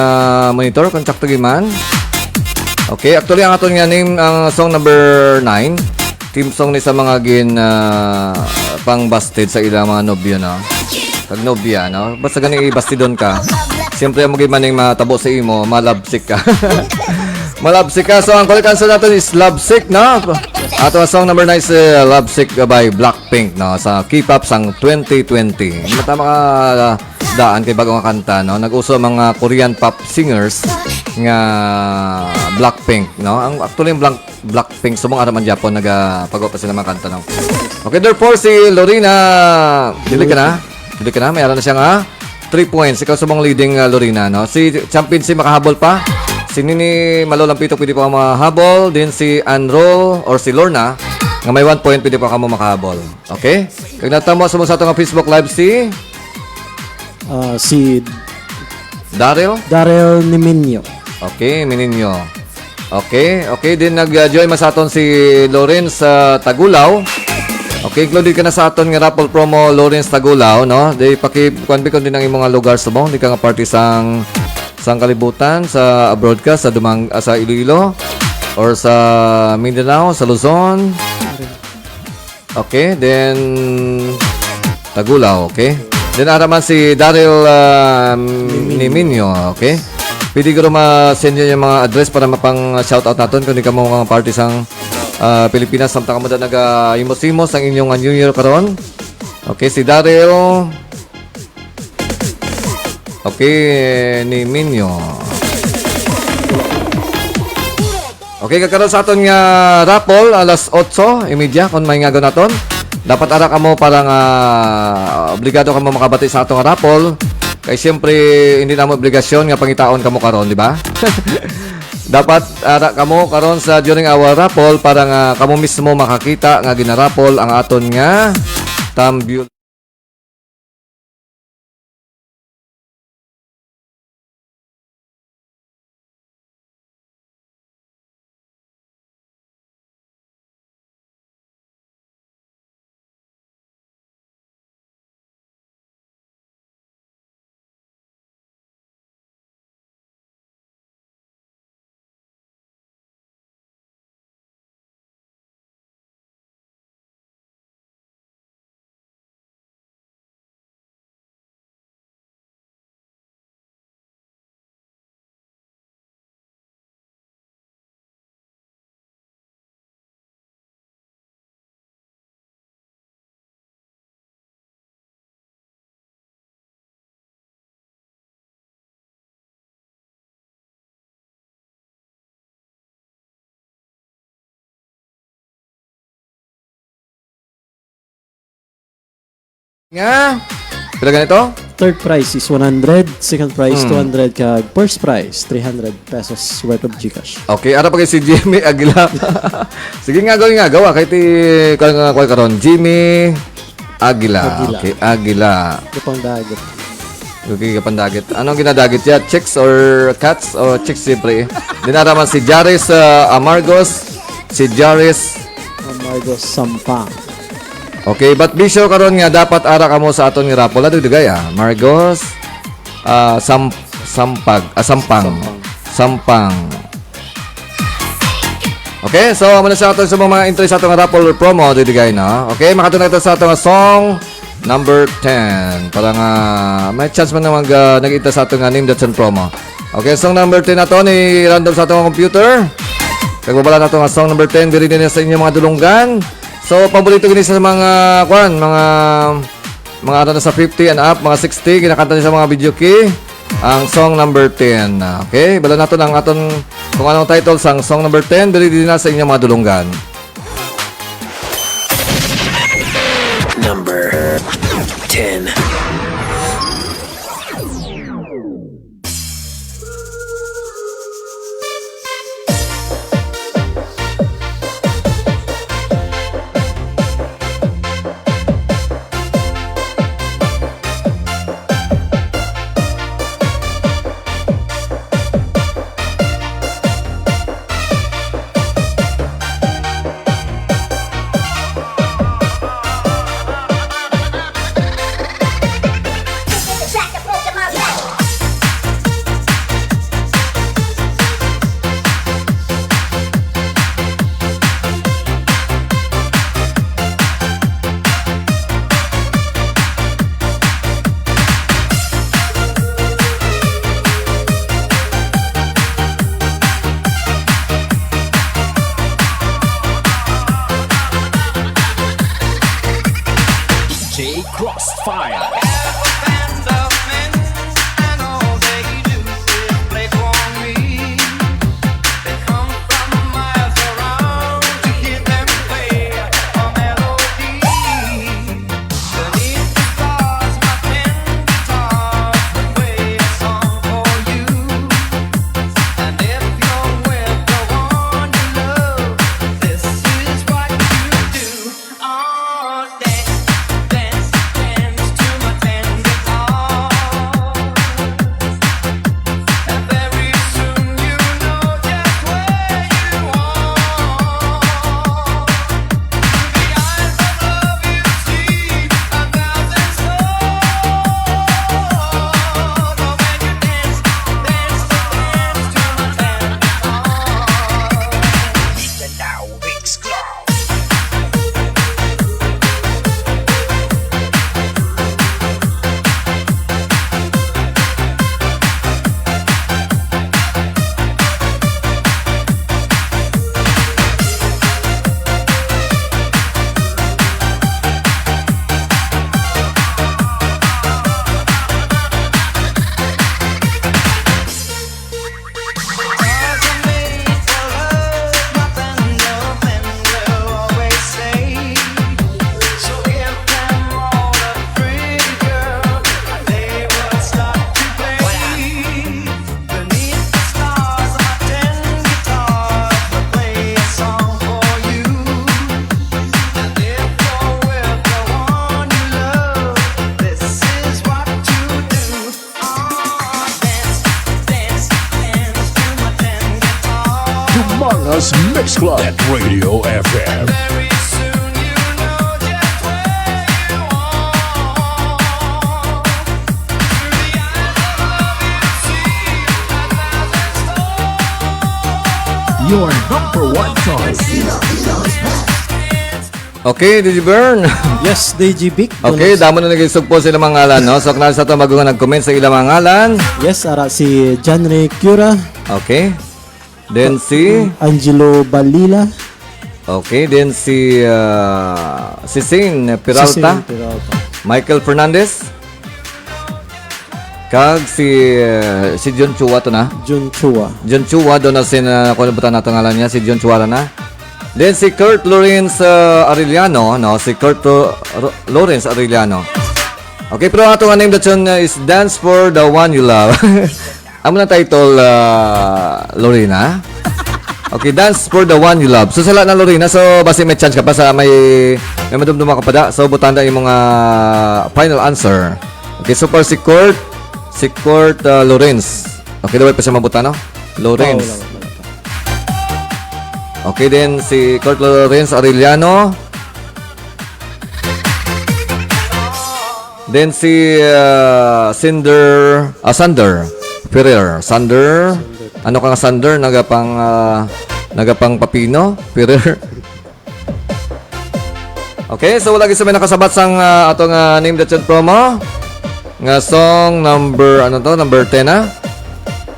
monitor kung sakto gyud man. Okay, actually, ang aton nga name, ang song number nine, theme song ni sa mga gin, ah, pang busted sa ilang mga nobyo, no? Kag nobya, no? Basta gani ibastidon ka. Siyempre, ang mga maning matabo sa imo, malabsik ka. Malabsik ka. So, ang correct answer natin is Lovesick, no? Ato ang song number nine is, uh, Lovesick by Blackpink, no? Sa K-pop sang twenty twenty. Matama ka, uh, daan kay bago nga kanta, no? Nag-uso ang mga Korean pop singers nga Blackpink, no? Ang, actually, ang Blank-, Blackpink, subong ara man gyapon, naga-, pagawa pa sila mga kanta, no? Okay, therefore, si Lorena, dili ka na? Dili ka na? May ara na siya nga three points. Ikaw subong leading, ah, Lorena, no? Si Champion, si makahabol pa. Si Nini Malolampito, pwede pa mahabol. Din si Anro or si Lorna, nga may one point, pwede pa kamo makahabol. Okay? Kag natamo sa mga sa ato nga Facebook Live si Ah, si Daryl? Daryl Niminyo. Okay, Mininyo. Okay, okay. Din nag-join man sa aton si Lawrence, ah, Tagulaw. Okay, included ka na sa aton nga raffle promo, Lawrence Tagulaw, no? Di paki-, kuwan, bi, kung din ang imong nga lugar subong, di ka nga parte sang, sang kalibutan, sa abroad ka, sa Dumang-, ah, sa Iloilo, or sa Mindanao, sa Luzon. Okay, then Tagulaw, okay? Then ara man si Daryl, ah, Niminyo. Niminyo, okay? Pwede ko ma-send yun yung mga address para mapang shoutout naton kung di ka mo mga party sang, ah, Pilipinas, samtang ka mo da naga-himos-himos ang inyong, ah, New Year karon. Okay, si Daryl. Okay, Niminyo. Okay, kakaron sa aton nga raffle, alas otso y media, kung may ngagon naton. Dapat ara kamo para nga obligado kamo makabati sa aton nga raffle. Kay siyempre, hindi namo obligasyon nga pangitaon kamo karon, di ba? Dapat ara kamo karon sa during our raffle para nga kamo mismo makakita nga ginaraffle ang aton nga tambul. Nga? Pila ganito? Third prize is one hundred, second prize Hmm. two hundred, kag first prize three hundred pesos worth of GCash. Okay, ara pa kay si Jimmy Aguila. Sige nga, gawin nga, gawa kay ti, kay nga, kay karon, Jimmy Aguila. Aguila. Okay, Aguila. Gapang dagat. Okay, gapang dagat. Anong ginadagit siya? Chicks or cats? O chicks, siyempre. Din ara man si Jaris, ah, Amargos. Si Jaris Amargos Sampang. Okay, but be sure karon nga dapat ara kamo sa aton nga raffle. Ano, dugay, ah? Margos, ah, Sam-, Sampag, ah, Sampang. Sampang. Sampang. Okay, so, amo na siya aton sa mga entry sa atong raffle promo, dugay, no? Okay, makadto na kita sa atong song number ten. Para nga may chance man na mag, ah, nag-ita sa atong, ah, Name That Song promo. Okay, song number ten na to, ni random sa atong computer. Kagbabala na to nga song number ten, diri din sa inyong mga dulunggan. So, paborito gini sa mga, kwan, mga, mga ano na sa fifty and up, mga sixty, ginakanta niya sa mga video key. Ang song number ten. Okay, bala nato ang aton kung anong title sang song number ten, diri din na sa inyong mga dulunggan. Number ten. Fire. Dumangas Mix Club at Radio F M. Your number one choice. Okay, D J Bern. Yes, D J Vic. Okay, Donos. Damo na nag-isugpo sa ilang mga ngalan, no? So, kanal sa ito, bago nga nag-comment sa ilang mga ngalan. Yes, ara si John Ray Cura. Okay. Then si Angelo Balila. Okay, then si, ah, Cecine Peralta. Cecine Peralta. Michael Fernandez. Kag si, ah, si John Chua to na. John Chua. John Chua, doon na si, ah, kung ano ba nato ngalan niya, si John Chua na. Then si Kurt Lawrence, ah, Arellano, no? Si Kurt Ro-, Ro-, Lawrence Arellano. Okay, pero ato nga name that yun, uh, is Dance for the One You Love. Amo na title, uh, Lorena. Okay, Dance for the One You Love. So, sala na, Lorena. So, basi may chance ka pa sa may, may madumduma ka pa da. So, butanda yung mga final answer. Okay, so far si Kurt, si Kurt, uh, Lawrence. Okay, dapat pa siya mabuta, no? Lawrence. Oo, wala, wala pa. Okay, then si Kurt Lawrence Arellano. Then si, ah, Cinder, ah, Sander Ferrer. Sander, ano ka nga Sander? Nagapang, ah, nagapang papino? Ferrer. Okay, so wala gid sa may nakasabat sang, ah, ato nga Name the Tune promo. Nga song number, ano to? Number ten, ah?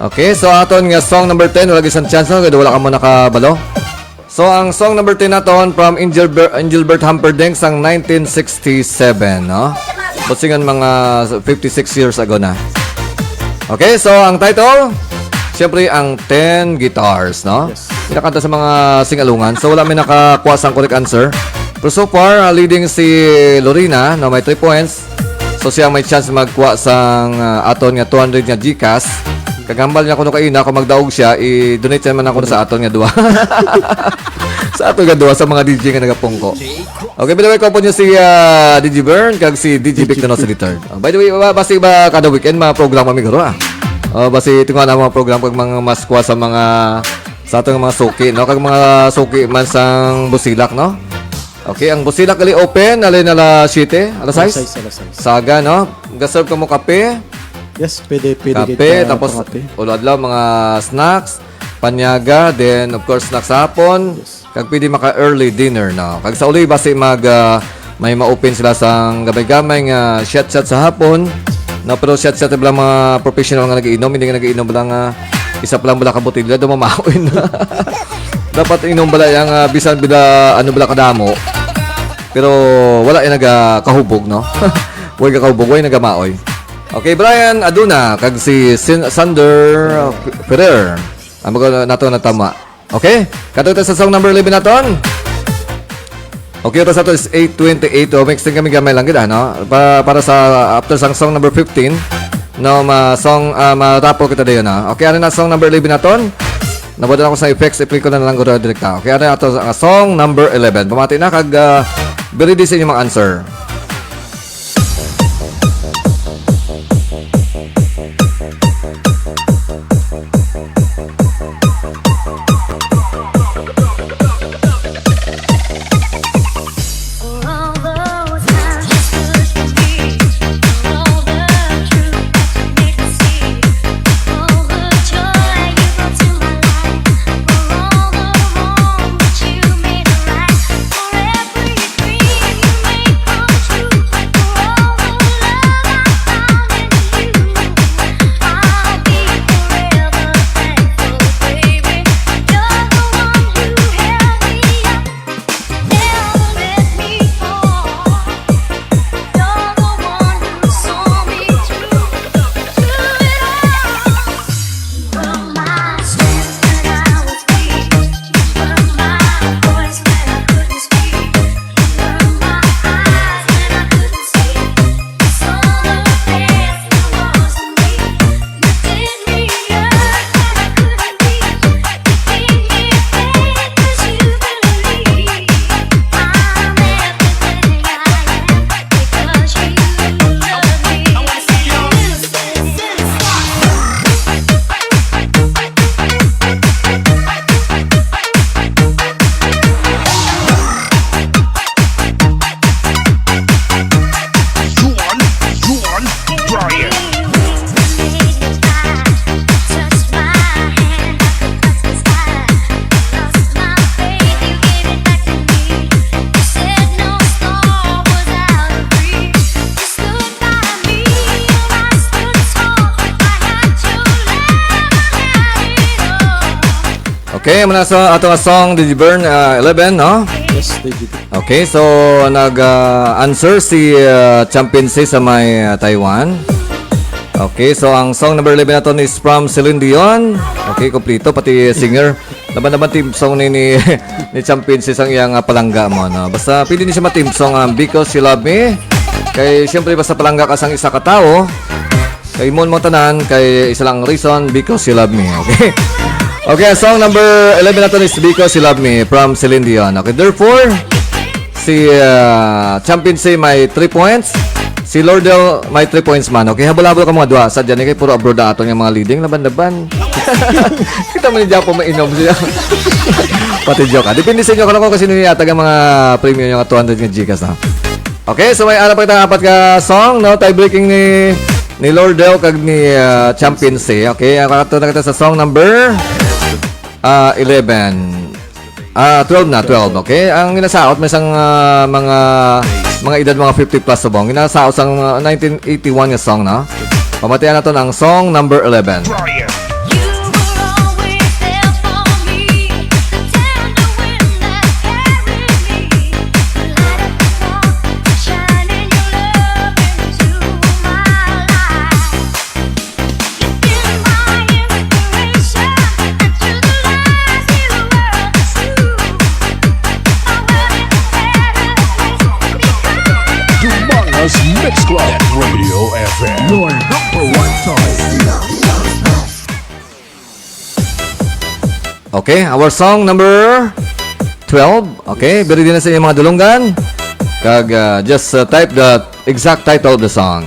Okay, so aton nga song number ten, wala gid sang chance, no? Kaya wala ka mo nakabalo. So, ang song number ten naton from Engelbert, Engelbert Humperdinck sang nineteen sixty-seven, no? Busingon mga fifty-six years ago na. Okay, so ang title, siyempre, ang Ten Guitars, no? Yes. Pinakanta sa mga singalungan. So, wala may nakakuha sang correct answer. Pero so far, ah, leading si Lorena, no, may three points. So, siya may chance magkuha sang, ah, aton nga two hundred nga GCash. Kag hambal niya kuno kaina, kung magdaog siya, i-donate niya man ako sa aton nga duha. Sa aton nga duha, sa mga D J nga nagapungko. Okay, by the way, kaupod niyo si, ah, D J Bern, kag si D J Vic Donos the third. Oh, by the way, ba, basi ba kada weekend, mga programa, mi guro, ah? Oh, basi ito nga na mga programa, kag mga mas kuha sa mga, sa aton nga mga suki, no? Kag mga suki man sang Busilak, no? Okay, ang Busilak gali open, alin, alas siyete, alas sais? Alas sais, alas sais. Saga, no? Gaserve ka mo kape? Yes, pwede, pwede Kape, kita tapos kape. Ulo adlaw, mga snacks, panyaga, then of course, snacks sa hapon. Yes. Kag pwede maka early dinner, no? Kag sa uli, basi mag, ah, may ma-open sila sang gamay-gamay nga shot-shot sa hapon. No, pero shot-shot lang mga professional nga nag-iinom, hindi nga nag-iinom lang, ah, isa pa lang bala ka botilya, dumamawin na. Dapat inom bala yang, ah, bisan bila, ano bala kadamo. Pero wala yung nagakahubog, no? Way ka kaubog, way nagamaoy. Okay, Brian Aduna, kag si Sin-, Sander Ferrer. Ang mga nato na tama. Okay? Kadto ta sa song number eleven naton. Okay, oras nato is eight twenty-eight. O, extend kami gamay lang gid, ano? Pa-, para sa, after sang song number fifteen, no, ma-, song, ah, ma-raffle kita dayon, ah. Okay, ano na song number eleven naton? Nabudol ako sa effects, i-play ko na lang guro direkta. Okay, ano na ato sa song number eleven? Pamati na kag, ah, be ready sa inyong mga answer. Okay, muna sa ato nga song, D J Bern, ah, eleven, no? Yes, D J. Okay, so nag, ah, answer si, ah, Championcy sa may, ah, Taiwan. Okay, so ang song number eleven naton is from Celine Dion. Okay, kompleto, pati singer. Laban-laban team song ni, ni, ni Championcy sang iyang, ah, palangga mo, no? Basta pwede ni siya ma-team song ang Because You Love Me. Kay siyempre basta palangga ka sang isa ka tawo, kay mo mo tanan, kay isa lang reason, because you love me. Okay? Okay, ang song number eleven naton is Because You Love Me from Celine Dion. Okay, therefore, si, ah, Championcy may three points. Si Lordel may three points man. Okay, habol-habol ka mga duha. Sa dyan, eh, kay puro abroad na aton yung mga leading. Laban-laban. Kita mo ni Japo mainom siya. Pati joke, ah. Depende sa inyo kung ano, kung sino yung yatag ang mga premyo yung two hundred nga Gcash, no? Okay, so may ara pa kita apat ka song, no? Tie breaking ni, ni Lordel kag ni, ah, Championcy. Okay, ang kakato na kita sa song number, ah, eleven. Ah, twelve na, twelve, okay? Ang ginasaot may isang, ah, mga, mga edad mga fifty plus subong. Ginasaot sang, ah, nineteen eighty-one nga song, no? Pamatian naton ang song number eleven. You were always there for me, the tender wind that carried me, the light of the dawn, shining your love into my life. You've been my inspiration, and through the lies you were true. I wouldn't better place because Dumanga's Mix Club, Radio F M. Your number one choice. Okay, our song number twelve. Okay, be ready na sa inyong mga dulunggan. Kag, uh, just, uh, type the exact title of the song.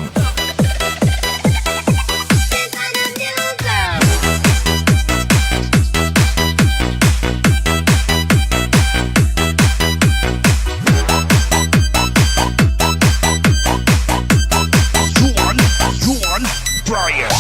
Juan, Juan Brian.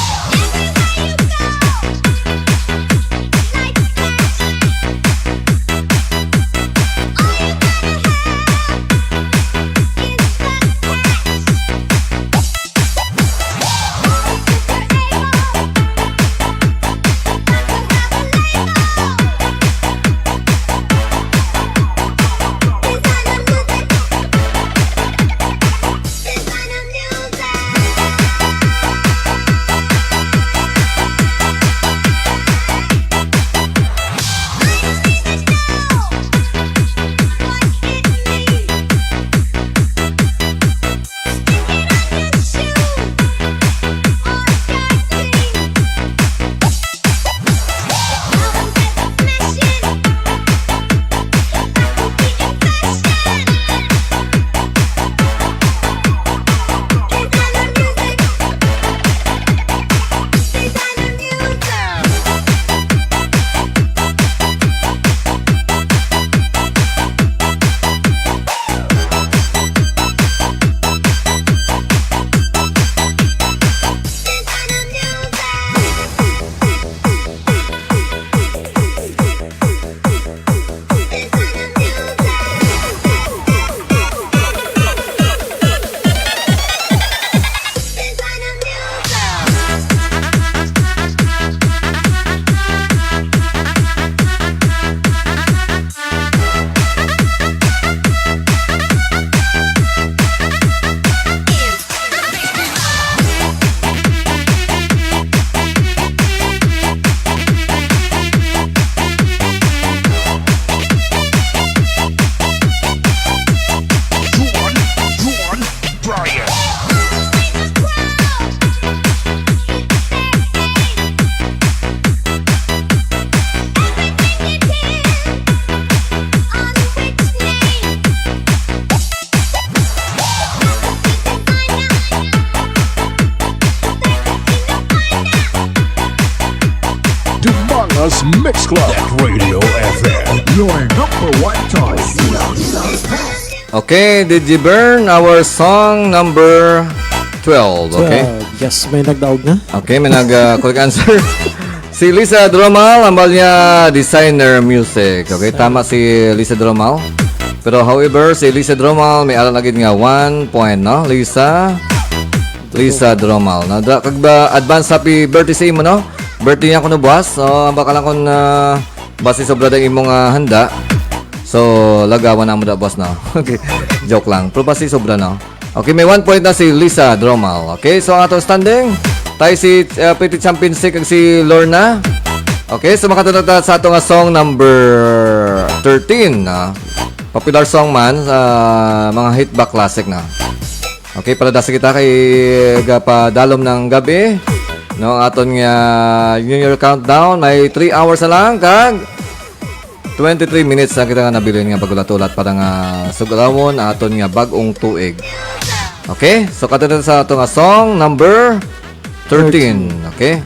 Us Mix Club at Radio F M, your number one choice. Okay, did you burn our song number twelve? Okay. Twelve. Yes, may nagdaog na. Okay, may nag, uh, correct answer. Si Lisa Dromal, ang bal niya, designer music. Okay, tama si Lisa Dromal. Pero however, si Lisa Dromal, may aral lagi nga one point, no? Lisa, Lisa Dromal, no? Da, kag ba, advance happy birthday sa imo, no? Birthday niya kuno buwas. So, ang baka lang kung, ah, basi sobra ang imong, ah, handa. So, lagawan na mo da, boss, no? Okay. Joke lang. Pero basi sobra, no? Okay, may one point na si Lisa Dromal. Okay, so ang atong standing, tayo si, ah, Pretty Champion Sick kag si Lorna. Okay, so makatulog ta sa ato nga song number thirteen, ah. Popular song man, ah, mga hit ba, classic na. Okay, para dasa kita kay gapadalom ng gabi. No, ang aton nga New Year countdown, may three hours na lang, kag twenty-three minutes na kita nga nabilin nga paghulat-hulat para nga sugrawon ang aton nga bag-ong tuig. Okay? So, kadto na sa ato nga song number thirteen. Okay?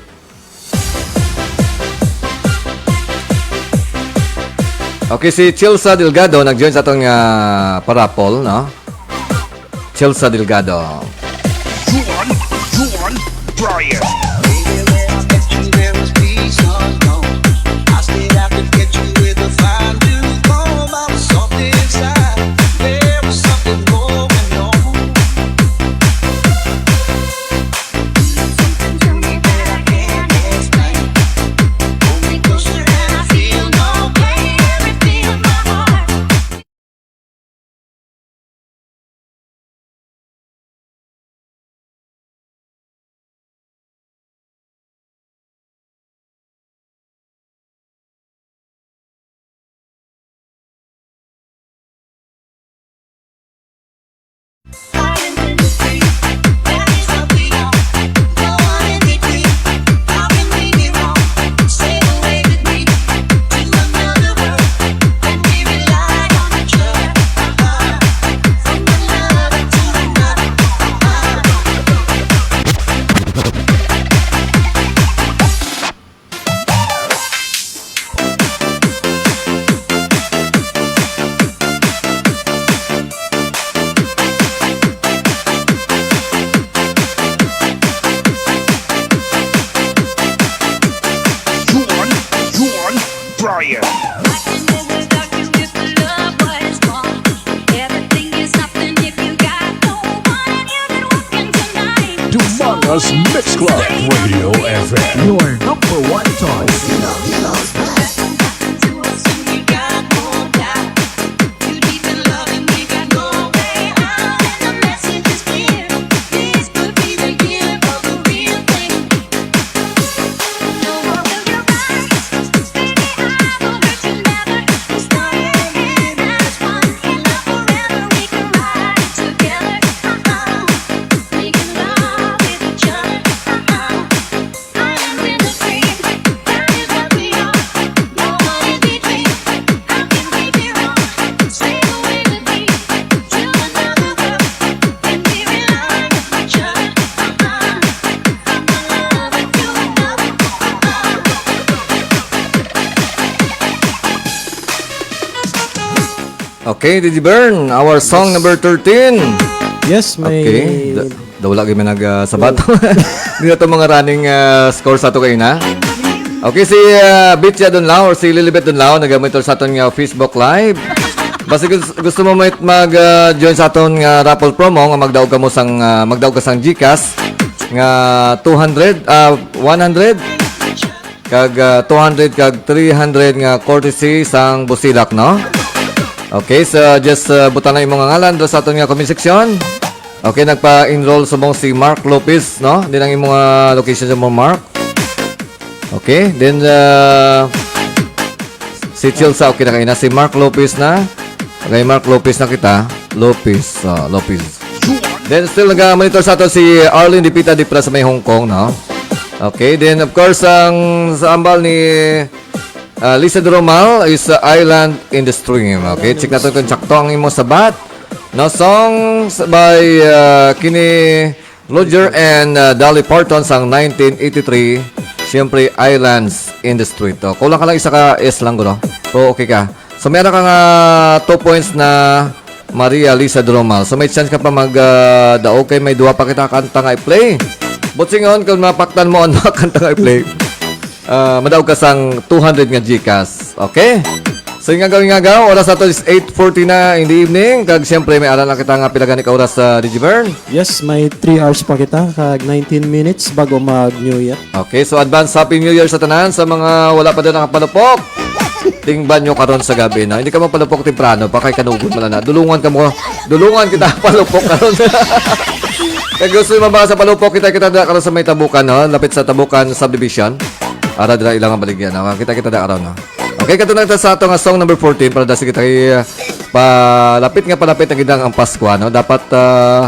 Okay, si Chilsa Delgado nag-join sa aton nga parapol, no? Chilsa Delgado. Juan, Juan, Brian. Juan, Juan, Brian. Dumangas Mix Club, Radio F M. Your number one choice. Okay, Didi Bern, our song Yes. number thirteen. Yes, may Okay. Da-, da wala gyud man nag, ah, sabat. Di na to mga running, ah, score sa ato kaina. Okay, si, ah, Bitya Dunlao or si Lilibet Dunlao nagamonitor sa aton nga Facebook Live. Basta gus-, gusto mo may mag, ah, join sa aton nga raffle promo nga magdaog kamo sang, ah, magdaog ka sang GCash nga two hundred, ah, one hundred. Kag, ah, two hundred kag three hundred nga courtesy sang Busilak, no? Okay, so just, ah, butang na imo nga ngalan do sa aton nga comment section. Okay, nagpa-enroll subong si Mark Lopez, no? Din ang imo nga location sa mo, Mark. Okay, then, ah, si Chilsa, okay na kayo na. Si Mark Lopez na. Okay, Mark Lopez na kita. Lopez, ah, Lopez. Then still naga-monitor sa ato si Arlene Dipita Dipra sa may Hong Kong, no? Okay, then of course, ang sa ambal ni, ah, Lisa Dromal is, ah, Island in the Stream. Okay, check natin kung sakto ang imo sabat. No, songs by, ah, kini Roger and, ah, Dolly Parton sang nineteen eighty-three. Siyempre, Islands in the Street. O, kulang ka lang isa ka S lang, guro. Pero okay ka. So, meron ka nga two points na Maria Lisa Dromal. So, may chance ka pa mag, ah, daog kay may duha pa kita kanta nga i-play. Butsingon, kung mapaktan mo ang mga kanta nga i-play, ah, madaog ka sang two hundred nga Gcash. Okay? So, yung gagawin nga, oras nato is eight forty na in the evening. Kag siyempre, may aral na kita nga pila gani ka oras sa Digivern. Yes, may three hours pa kita, kag nineteen minutes bago mag New Year. Okay, so advance Happy New Year sa tanan, sa mga wala pa din nakapalupok. Tingban nyo karon sa gabi, no? Hindi ka magpalupok temprano, pa kay kanugon man na. Dulungan ka mo, dulungan kita palupok karon. Kag gusto mo mga sa palupok, kita-kita na karon sa may Tabukan, no? Lapit sa Tabukan Subdivision. Ara dira ilang baligya, no? Kita-kita na karon, no? Okay, kato na kita sa ato nga song number fourteen para dasi kita kay, uh, palapit nga palapit ang gidang ang Pasko, no? Dapat, uh,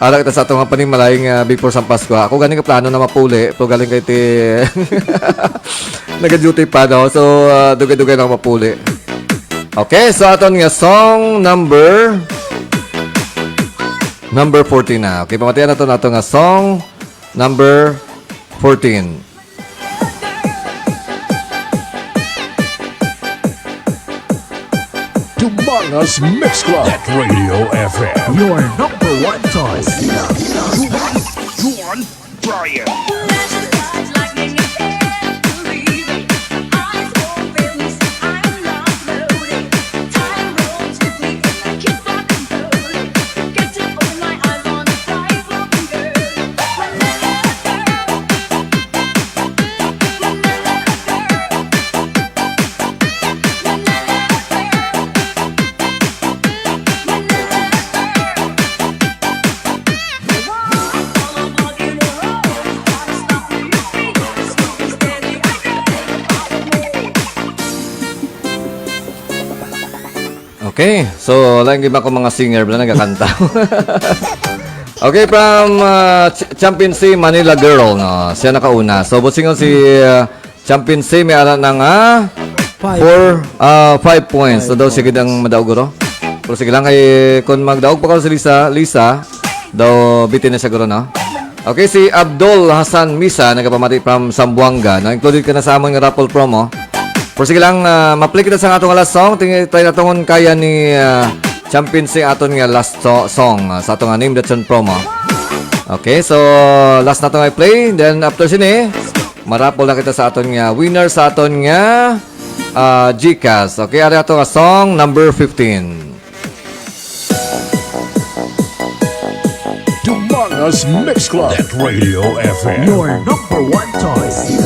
ara kita sa ato nga panimalay nga before sang Pasko. Ako ganing plano na mapuli, pero galing kay ti nag-duty pa, no? So, uh, dugay-dugay na ako mapuli. Okay, so aton nga song number number fourteen na. Okay, pamatian nato nato nga song number fourteen. Dumanga's Mix Club at Radio F M. Your number one choice. Juan, Juan Brian. Okay, so lang iba ko mga singer bala nagakanta. Okay, from, uh, Ch- Championcy Manila Girl, no. Siya nakauna. So busingon si, uh, Championcy may ara na nga Five. Four, uh, five points. So daw sige ang madaog guro. Pero sige lang kay kung magdaog pa ka si Lisa, Lisa, daw bitin na siya guro, no. Okay, si Abdul Hassan Misa nagapamati from Zamboanga, no? Included ka na sa amon nga raffle promo. Pero sige lang, ah, ma-play kita sa atong last song. Tingnan tayo natungon kaya ni, ah, Champion sing aton nga last so- song, ah, sa atong Name That Tune promo. Okay, so last na to nga i-play. Then after sini, marapol na kita sa aton nga winner sa aton nga, ah, Gcash. Okay, ari ato nga song number fifteen. Dumanga's Mix Club at Radio F M. Your number one choice.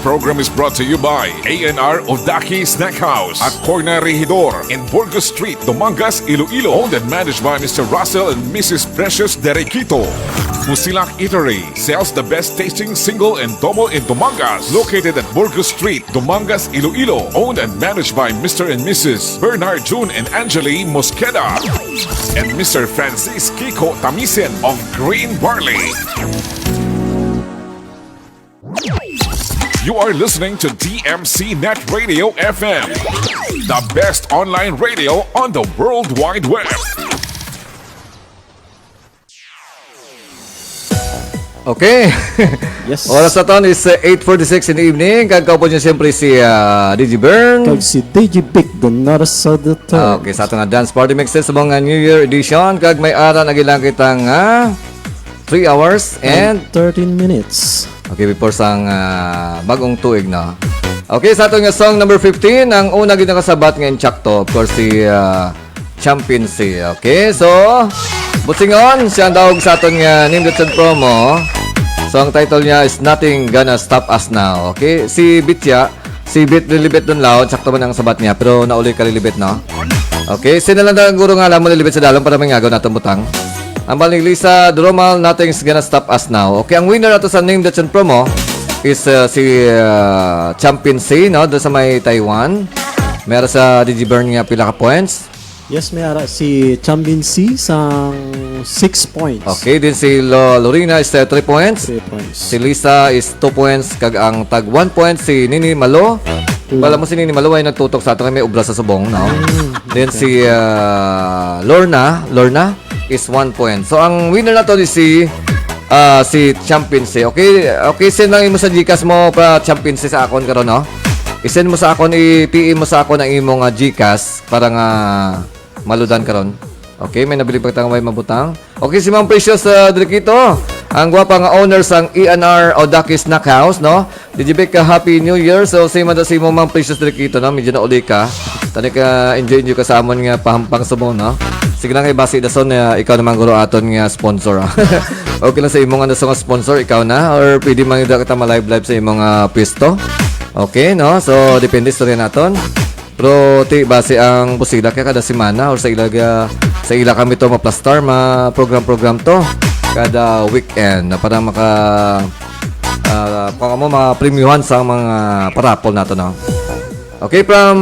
Program is brought to you by A N R Odaki Snack House at Corner Regidor in Burgos Street, Dumangas, Iloilo. Owned and managed by Mister Russell and Missus Precious Derequito. Busilak Eatery sells the best tasting single and double in Dumangas. Located at Burgos Street, Dumangas, Iloilo. Owned and managed by Mister and Missus Bernard June and Angeli Mosqueda and Mister Francis Kiko Tamisen of Green Barley. You are listening to D M C Net Radio F M, the best online radio on the World Wide Web. Okay. Yes. Oras naton is uh, eight forty-six in the evening. Kag kaupo niyo siyempre si uh, D J Bern. Kag si D J Big, the Narasada Third. Okay, sa aton nga dance party mixes sa mga New Year edition. Kag may ara na gilang kita nga three hours and thirteen minutes. Okay, before sang ah, bag-ong tuig na. Okay, sa aton nga song number fifteen, ang una gid nakasabat nga insakto, of course, si ah, Championcy. Okay, so, busingon, siya ang daog sa aton nga Name That Song promo. So, ang title niya is Nothing Gonna Stop Us Now. Okay, si Bitya, si Bit Lilibit Dunlaw, sakto man ang sabat niya, pero nauli ka Lilibit, no? Okay, sino lang ang guro nga alam mo Lilibit sa dalom para may ngagaw naton butang? Ang baling Lisa Dromal, Nothing's Gonna Stop Us Now. Okay, ang winner nato sa Name That Song promo is uh, si uh, Championcy, no? Doon sa may Taiwan. Meron sa D J Bern nga pila ka points? Yes, may ara si Chambin C sang six points. Okay, din si Lo Lorena is uh, three points. Three points. Si Lisa is two points, kag ang tag one point si Nini Malo. Two. Wala mo si Nini Malo ay nagtutok sa ato kay may obra sa subong, no? Mm, then okay. Si uh, Lorna, Lorna is one point. So ang winner nato is si uh, si Championcy. Okay, okay, send lang imo sa Gcash mo pa Championcy sa akon karon, no? I-send mo sa akon, i-P M mo sa akon ang imong uh, Gcash para nga maludan karon. Okay, may nabilib pagtangway mabutang. Okay, si Ma'am Precious uh, Drikito, ang gwapa nga owner sang E and R Odaki Snack House, no? D J Vic, uh, Happy New Year. So, same man sa imo, Ma'am Precious Drikito, no? Medyo nauli ka. Tani ka, enjoy, enjoy ka sa amon nga pahampang subong, no? Sige lang kay basi dason uh, ikaw naman guro aton nga sponsor. Ah. Okay lang sa imo nga naso nga sponsor, ikaw na? Or pwede man da kita ma-live live sa imo nga pwesto? Okay, no? So, depende istorya naton. Pero ti base ang busila kaya kada semana or sa ila ga- sa ila kami to maplastar, ma program-program to kada weekend na para maka ah, kung amo mapremyuhan sa mga parapol nato, no? Okay, from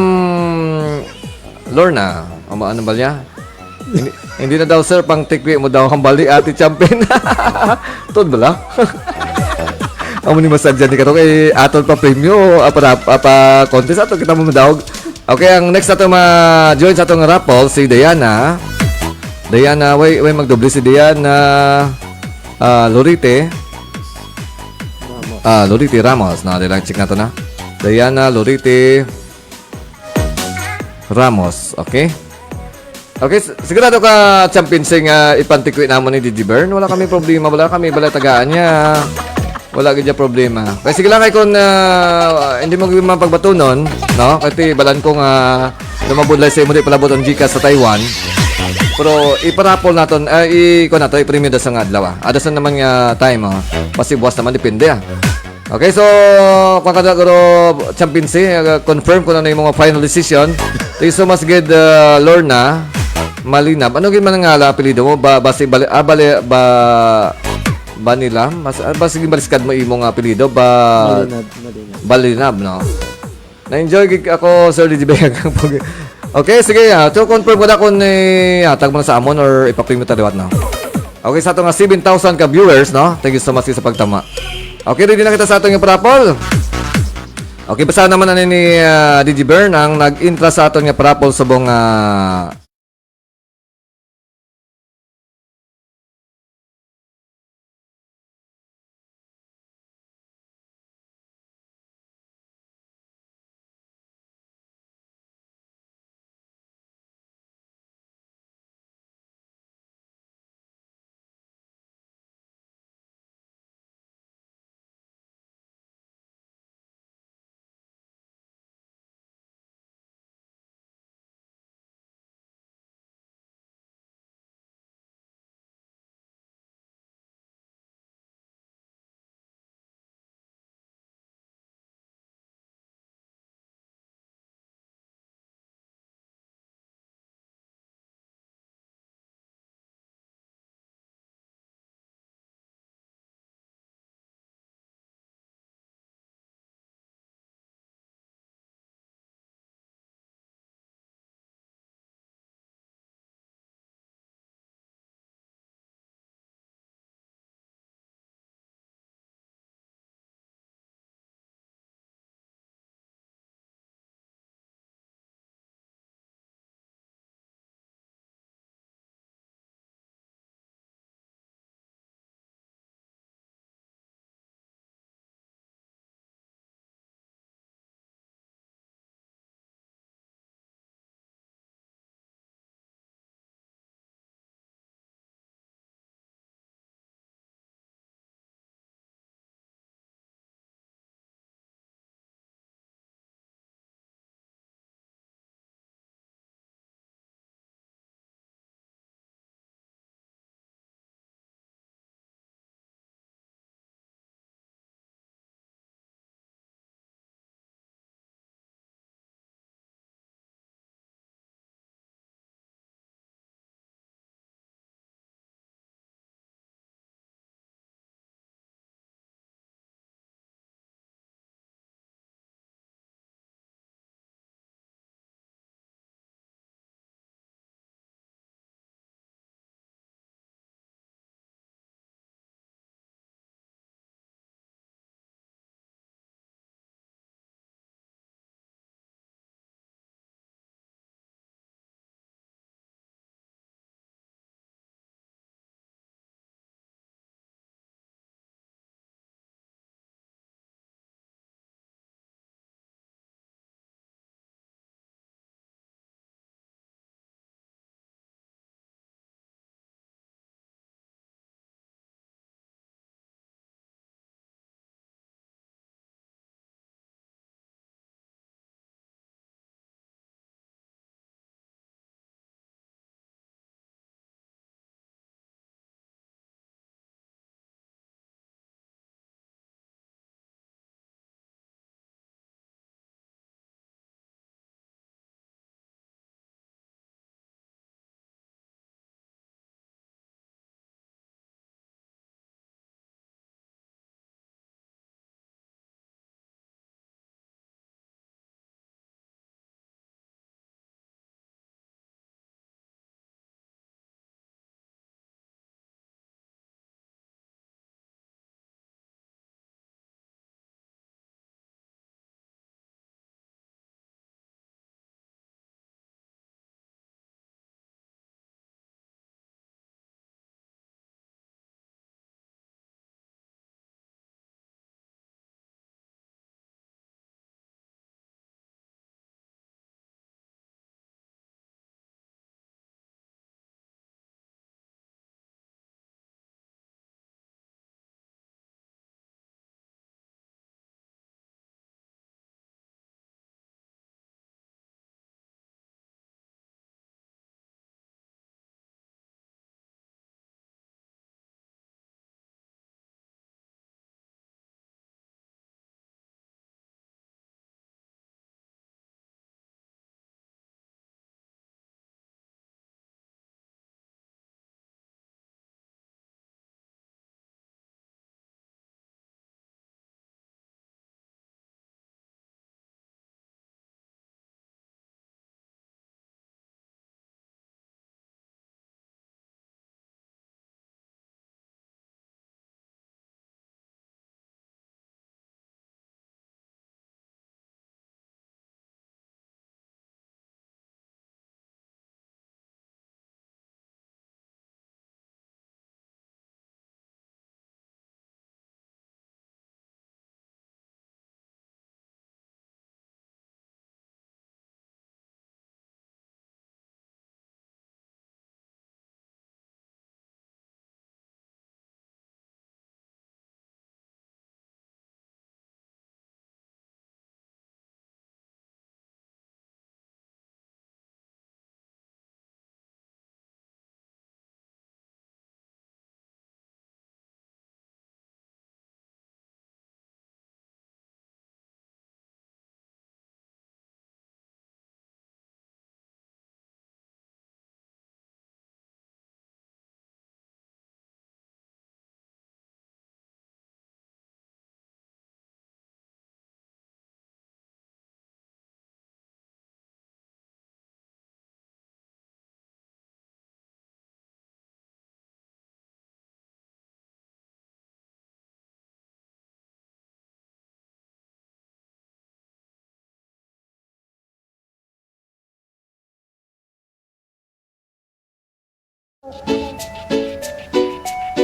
Lorna, amo ano ba niya? Hindi, hindi na daw sir pang tikwi mo daw ang bali ate champion. Tod bala? Amo ni masadya ni kato kay aton pa premyo apa apa contest ato kita mo madawg. Okay, ang next nato ma-join sa atong raffle si Diana. Diana, way way magdoble si Diana ah, Lorite. Ah, Lorite Ramos. Na, lang check nato na. Diana Lorite Ramos. Okay. Okay, s- sigurado ka champion sing uh, ipantikwi namon ni D J Bern. Wala kami problema, wala kami bala tagaan niya. Wala gid niya problema. Kaya sige lang kay kung ah, hindi mo gyud man pagbatunon, no? Kay balan ko nga lumabudlay sa imo di palabot ang Gcash sa Taiwan. Pero iparapol naton, uh, i ko nato ipremyo da sa nga adlaw. Ah. Ada sa naman nga time, oh. Pasibuas naman depende ah. Okay, so kung kada guro championcy, uh, confirm ko na na yung mga final decision. Thank you so much gid uh, Lorna Malinab. Ano gid man nga ala apelyido mo? Ba basi bali ah, bali ba Banila? Mas ah, basi baliskad mo imo nga apelyido ba Malinab, Malinab. Balinab, no? Na-enjoy gid ako, Sir D J Beng. Okay, sige. Uh, to confirm ko na kung ihatag mo na sa amon or ipapremyo ta liwat na. Okay, sa ato nga seven thousand ka viewers, no? Thank you so much sa pagtama. Okay, ready na kita sa ato nga parapol. Okay, basta naman ano ni uh, D J Bern ang nag-intra sa ato nga parapol subong uh,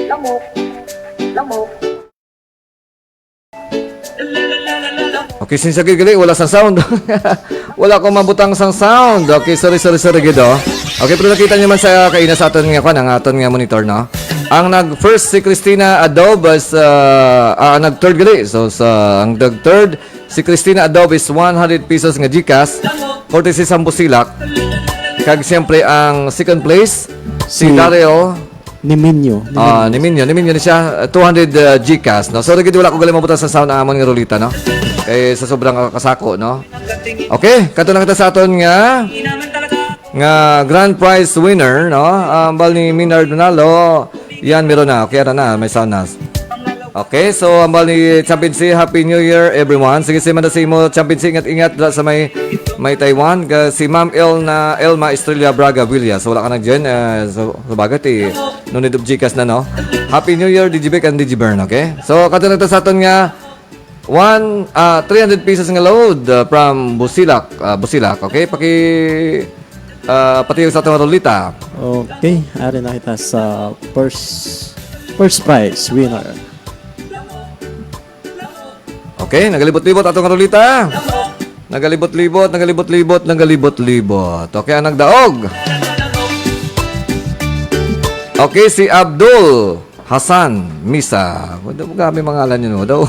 Lamok. Lamok. Okay, since gali, wala sa sound. Wala ko mabutang sang sound. Okay, sorry, sorry, sorry, gid, oh. Okay, pero nakita niyo man sa kaina sa aton nga, kwan, ang aton nga monitor, no? Ang nag-first si Christina Adobe is, uh, ah, nag-third gali. So, sa, ang nag-third, si Christina Adobe is one hundred pesos nga GCash, courtesy sa Busilak. Kag siyempre, ang second place, si Si Daryl Niminyo. Ah, Niminyo. Niminyo, Niminyo ni siya, uh, two hundred, uh, GCash, no? Sorry, gid, wala ko gali mabutang sa sound ang amon nga rulita, no? Kay sa sobrang kasako, no? Okay, kato na kita sa aton nga, nga grand prize winner, no? Ang bal ni Minard Manalo, yan, meron na. Okay, ara na, may sound na. Okay, so ang bal ni Championcy, Happy New Year, everyone. Sige, si Manda Simo, Championcy, ingat-ingat dira sa may, may Taiwan. Ka-, si Ma'am Elna, Elma Estrella Braga Villas. So, wala ka nag-join, eh, so, sabagay, eh, no need of GCash na, no? Happy New Year, D J Vic and D J Bern, okay? So, kato na ta sa aton nga one, ah, three hundred pesos nga load, ah, from Busilak, ah, Busilak, okay? Paki, ah, patuyok sa aton nga rulita. Okay, ari na kita sa first, first prize winner. Okay, nagalibot-libot ato nga rulita. Nagalibot-libot, nagalibot-libot, nagalibot-libot. Okay, ang nagdaog. Okay, si Abdul Hassan Misa. Wala mo kami mga ngalan yun, no? Daw.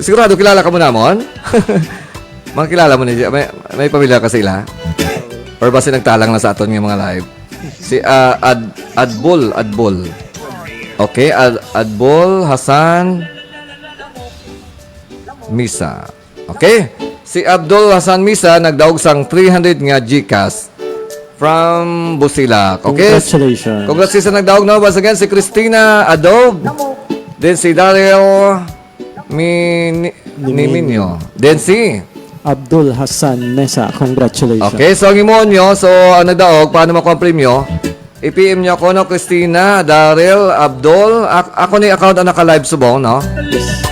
Sigurado kilala ka mo namon? Mga kilala mo ni, may, may pamilya ka sa ila? Or basi nagtalang na sa aton nga mga live? Si, ah, Ad-, Adbol, Adbol. Okay, Ad-, Adbol Hassan Misa. Okay. Si Abdul Hassan Misa nagdaog sang three hundred nga GCash from Busilak. Okay. Congratulations. Congratulations sa nagdaog, no? Once again, si Christina Adob. Then si Daryl Mini-, Niminyo. Niminyo. Then si Abdul Hassan Mesa. Congratulations. Okay, so ang imo nyo, so ang nagdaog, paano makuha ang premyo? I-P M nyo ako, no, Christina, Daryl, Abdul. Ak-, ako ni account ang naka-live subong, no? Yes.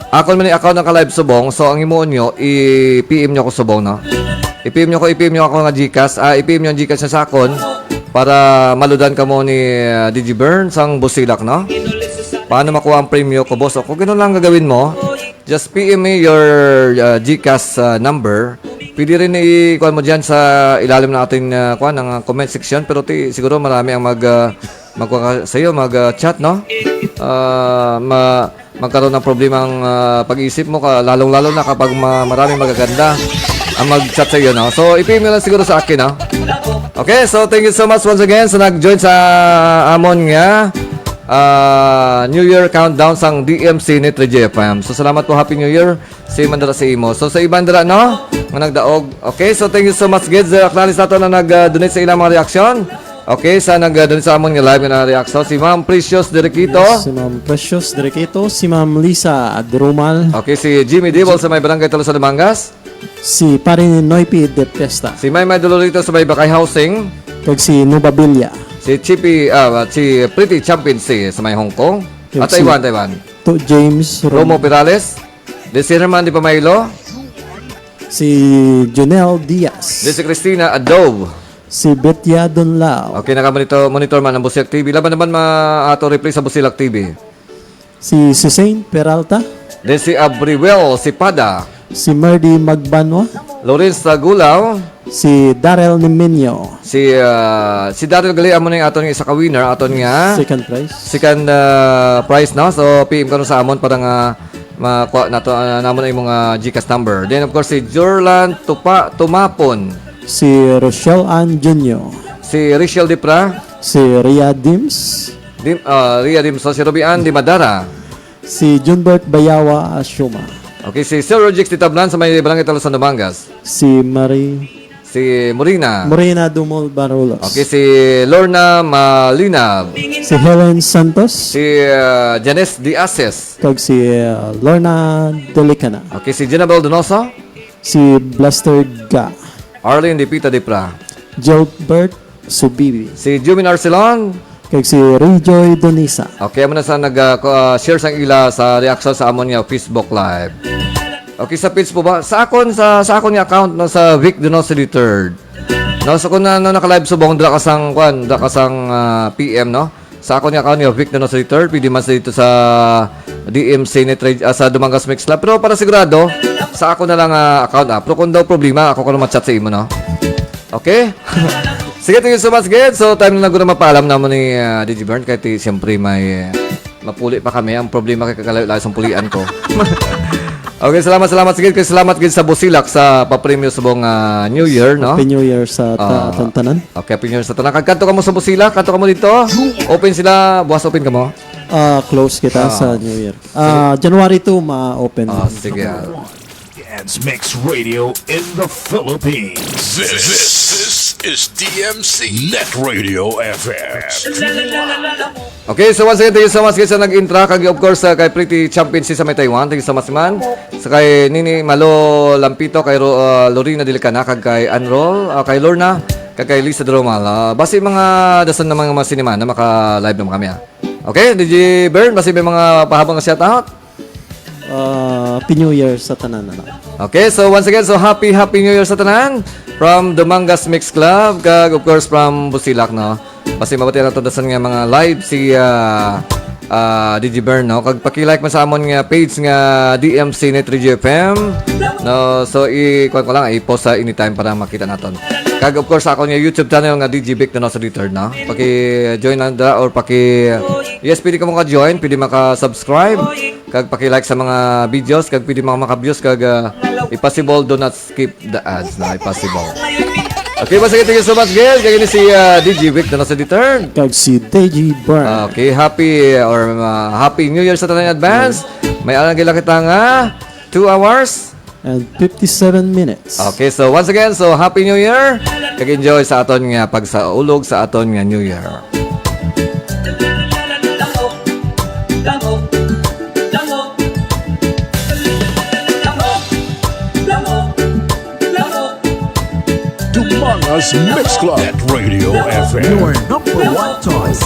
Ako man ni account ang naka-live subong, so ang imo nyo, i-P M nyo ako subong, no? I-P M nyo ako, i-P M nyo ako nga GCash. Ah, i-P M nyo ang GCash na sa akon para maludan kamo ni, ah, D J Bern sang Busilak, no? Paano makuha ang premyo ko, boss? O, kung ganun lang gagawin mo, just P M me your, uh, GCash, uh, number. Pwede rin i-kuha mo dyan sa ilalim ng ating, uh, kuha, ng, uh, comment section. Pero ti, siguro marami ang mag, uh, magkuha sa iyo, mag, uh, chat, no? Uh, ma-, magkaroon ng problema ang, uh, pag-isip mo, ka-, lalong-lalo na kapag ma-, maraming magaganda ang mag-chat sa iyo, no? So, i-P M mo lang siguro sa akin, no? Okay, so thank you so much once again sa nag-join sa amon nga, ah, New Year countdown sang D M C ni three J F M. So, salamat po, Happy New Year. Si Mandara sa imo. So, sa iban dira, no? Nga nagdaog. Okay, so thank you so much, kids. Uh, acknowledge nato na nag-, uh, donate sa ilang mga reaksyon. Okay, sa nag-, uh, donate sa amon nga live nga na-react. So, si Ma'am Precious Deriquito. Yes, si Ma'am Precious Deriquito, si Ma'am Lisa Adrumal. Okay, si Jimmy Dibol sa may Barangay Talo sa Lumangas. Si Pare Noypi de Fiesta. Si Maymay Dolorito sa may Bakay Housing. Kag si Nubabilia. Si Chippy, ah, si Pretty Championcy sa may Hong Kong. Kag At si Taiwan, Taiwan. To James Romo Rom- Perales. Di si Herman Di Pamaylo. Si Junel Diaz. Di si Christina Adob. Si Betya Dunlao. Okay, naka-monitor, monitor man ang Busilak T V. Laban naman ma-, ato replay sa Busilak T V. Si Susain Peralta. Then si Abriwel Sipada. Si Mardy Magbanwa. Lawrence Tagulaw. Si Daryl Nimenyo. Si, ah, si Daryl gali, amo na yung aton nga isa ka winner, aton nga Second prize. Second, ah, prize, no? So, P M ka sa amon para nga makuha nato, ah, namon ang imong, ah, GCash number. Then, of course, si Jorlan Tupa-, Tumapon. Si Rochelle Ann Junio. Si Rachel Dipra. Si Ria Dims. Dim-, ah, Ria Dimso, si Ruby Ann Di Madara. Si Junbert Bayawa Asiuma. Okay, si Sir Rojix Titablan sa may Barangay Talusan, Dumangas. Si Marie Si Morina. Morena Dumol Barulos. Okay, si Lorna Malinab. Si Helen Santos. Si, ah, Janice Diases. Kag si, ah, Lorna Delicana. Okay, si Jenabel Donoso. Si Blaster Ga. Arlene Dipita Dipra. Gilbert Subibi. Si Jumin Arcelon. Kag si Rejoy Donisa. Okay, amo na sa nag, ah, ko-, ah, share sang ila sa reaction sa amon nga Facebook Live. Okay, sa page po ba? Sa akon, sa, sa akon nga account na sa Vic Donoso the third. No, so kung na, na naka-live subong, dra ka sang, kwan, dra ka sang, ah, P M, no? Sa akon nga account nga Vic Donoso the third, pwede man sa dito sa D M C Net Radio, ah, sa Dumangas Mix Club. Pero para sigurado, sa ako na lang, ah, account, ah. Pero kung daw problema, ako ko na ma-chat sa imo, no? Okay? Sige, thank you so much, Gid. So, time na naguna mapaalam naman ni, ah, D J Bern. Kaya ti, siyempre, may, eh, mapuli pa kami. Ang problema kay kagalayo-layo sa pulian ko. Okay, salamat, salamat, sige. Kay salamat, Gid, sa Busilak sa papremyo subong, ah, New Year, no? Happy New Year sa ta-, Ah. atong tanan. Okay, Happy New Year sa tanan. Kag kadto kamo sa Busilak, kadto kamo dito. Open sila, buwas open kamo. Ah, close kita Ah. sa New Year. Ah, January two, ma-open. Ah, sige. Dance Mix Radio in the Philippines. This, this is D M C Net Radio F M. Okay, so once again, thank you so much, guys, sa nag-intra. Kag, of course, uh, kay Pretty Championship sa may Taiwan. Thank you so much, man. Sa kay Nini Malo Lampito, kay Ro-, uh, Lorena Dilicana, kag kay Anrol, uh, kay Lorna, kag kay Lisa Dromal. Uh, basi mga dason na mga, mga sinimana, maka-live naman kami, ah. Okay, D J Bern, basi may mga pahabol nga shout out? Uh, Happy New Year sa tanan, ano? Okay, so once again, so happy, happy New Year sa tanan from Dumangas Mix Club, kag of course from Busilak, no? Basi mabati na to dasan nga mga live si, ah, ah, D J Bern, no? Kag paki-like man sa amon nga page nga D M C Net Radio F M, no? So, i-, kuwan ko lang, i-post sa anytime para makita naton. Kag of course, sa akon nga YouTube channel nga D J Vic Donoso the third, no? Paki-join lang da or paki-, yes, pwede ka mo ka-join, pwede maka-subscribe, kag paki-like sa mga videos, kag pwede mga maka-views, kag, ah, if possible, do not skip the ads, no? If possible. Okay, basta thank you so much, Gil. Kag ini si, ah, D J Vic Donoso the third. Kag si D J Bern. Okay, happy or, ah, happy New Year sa tanan in advance. May alang gila kita nga two hours. And fifty-seven minutes. Okay, so once again, so Happy New Year. Kag enjoy sa aton nga pagsaulog sa aton nga New Year. Dumangas Mix Club at Radio F M. Your number one choice.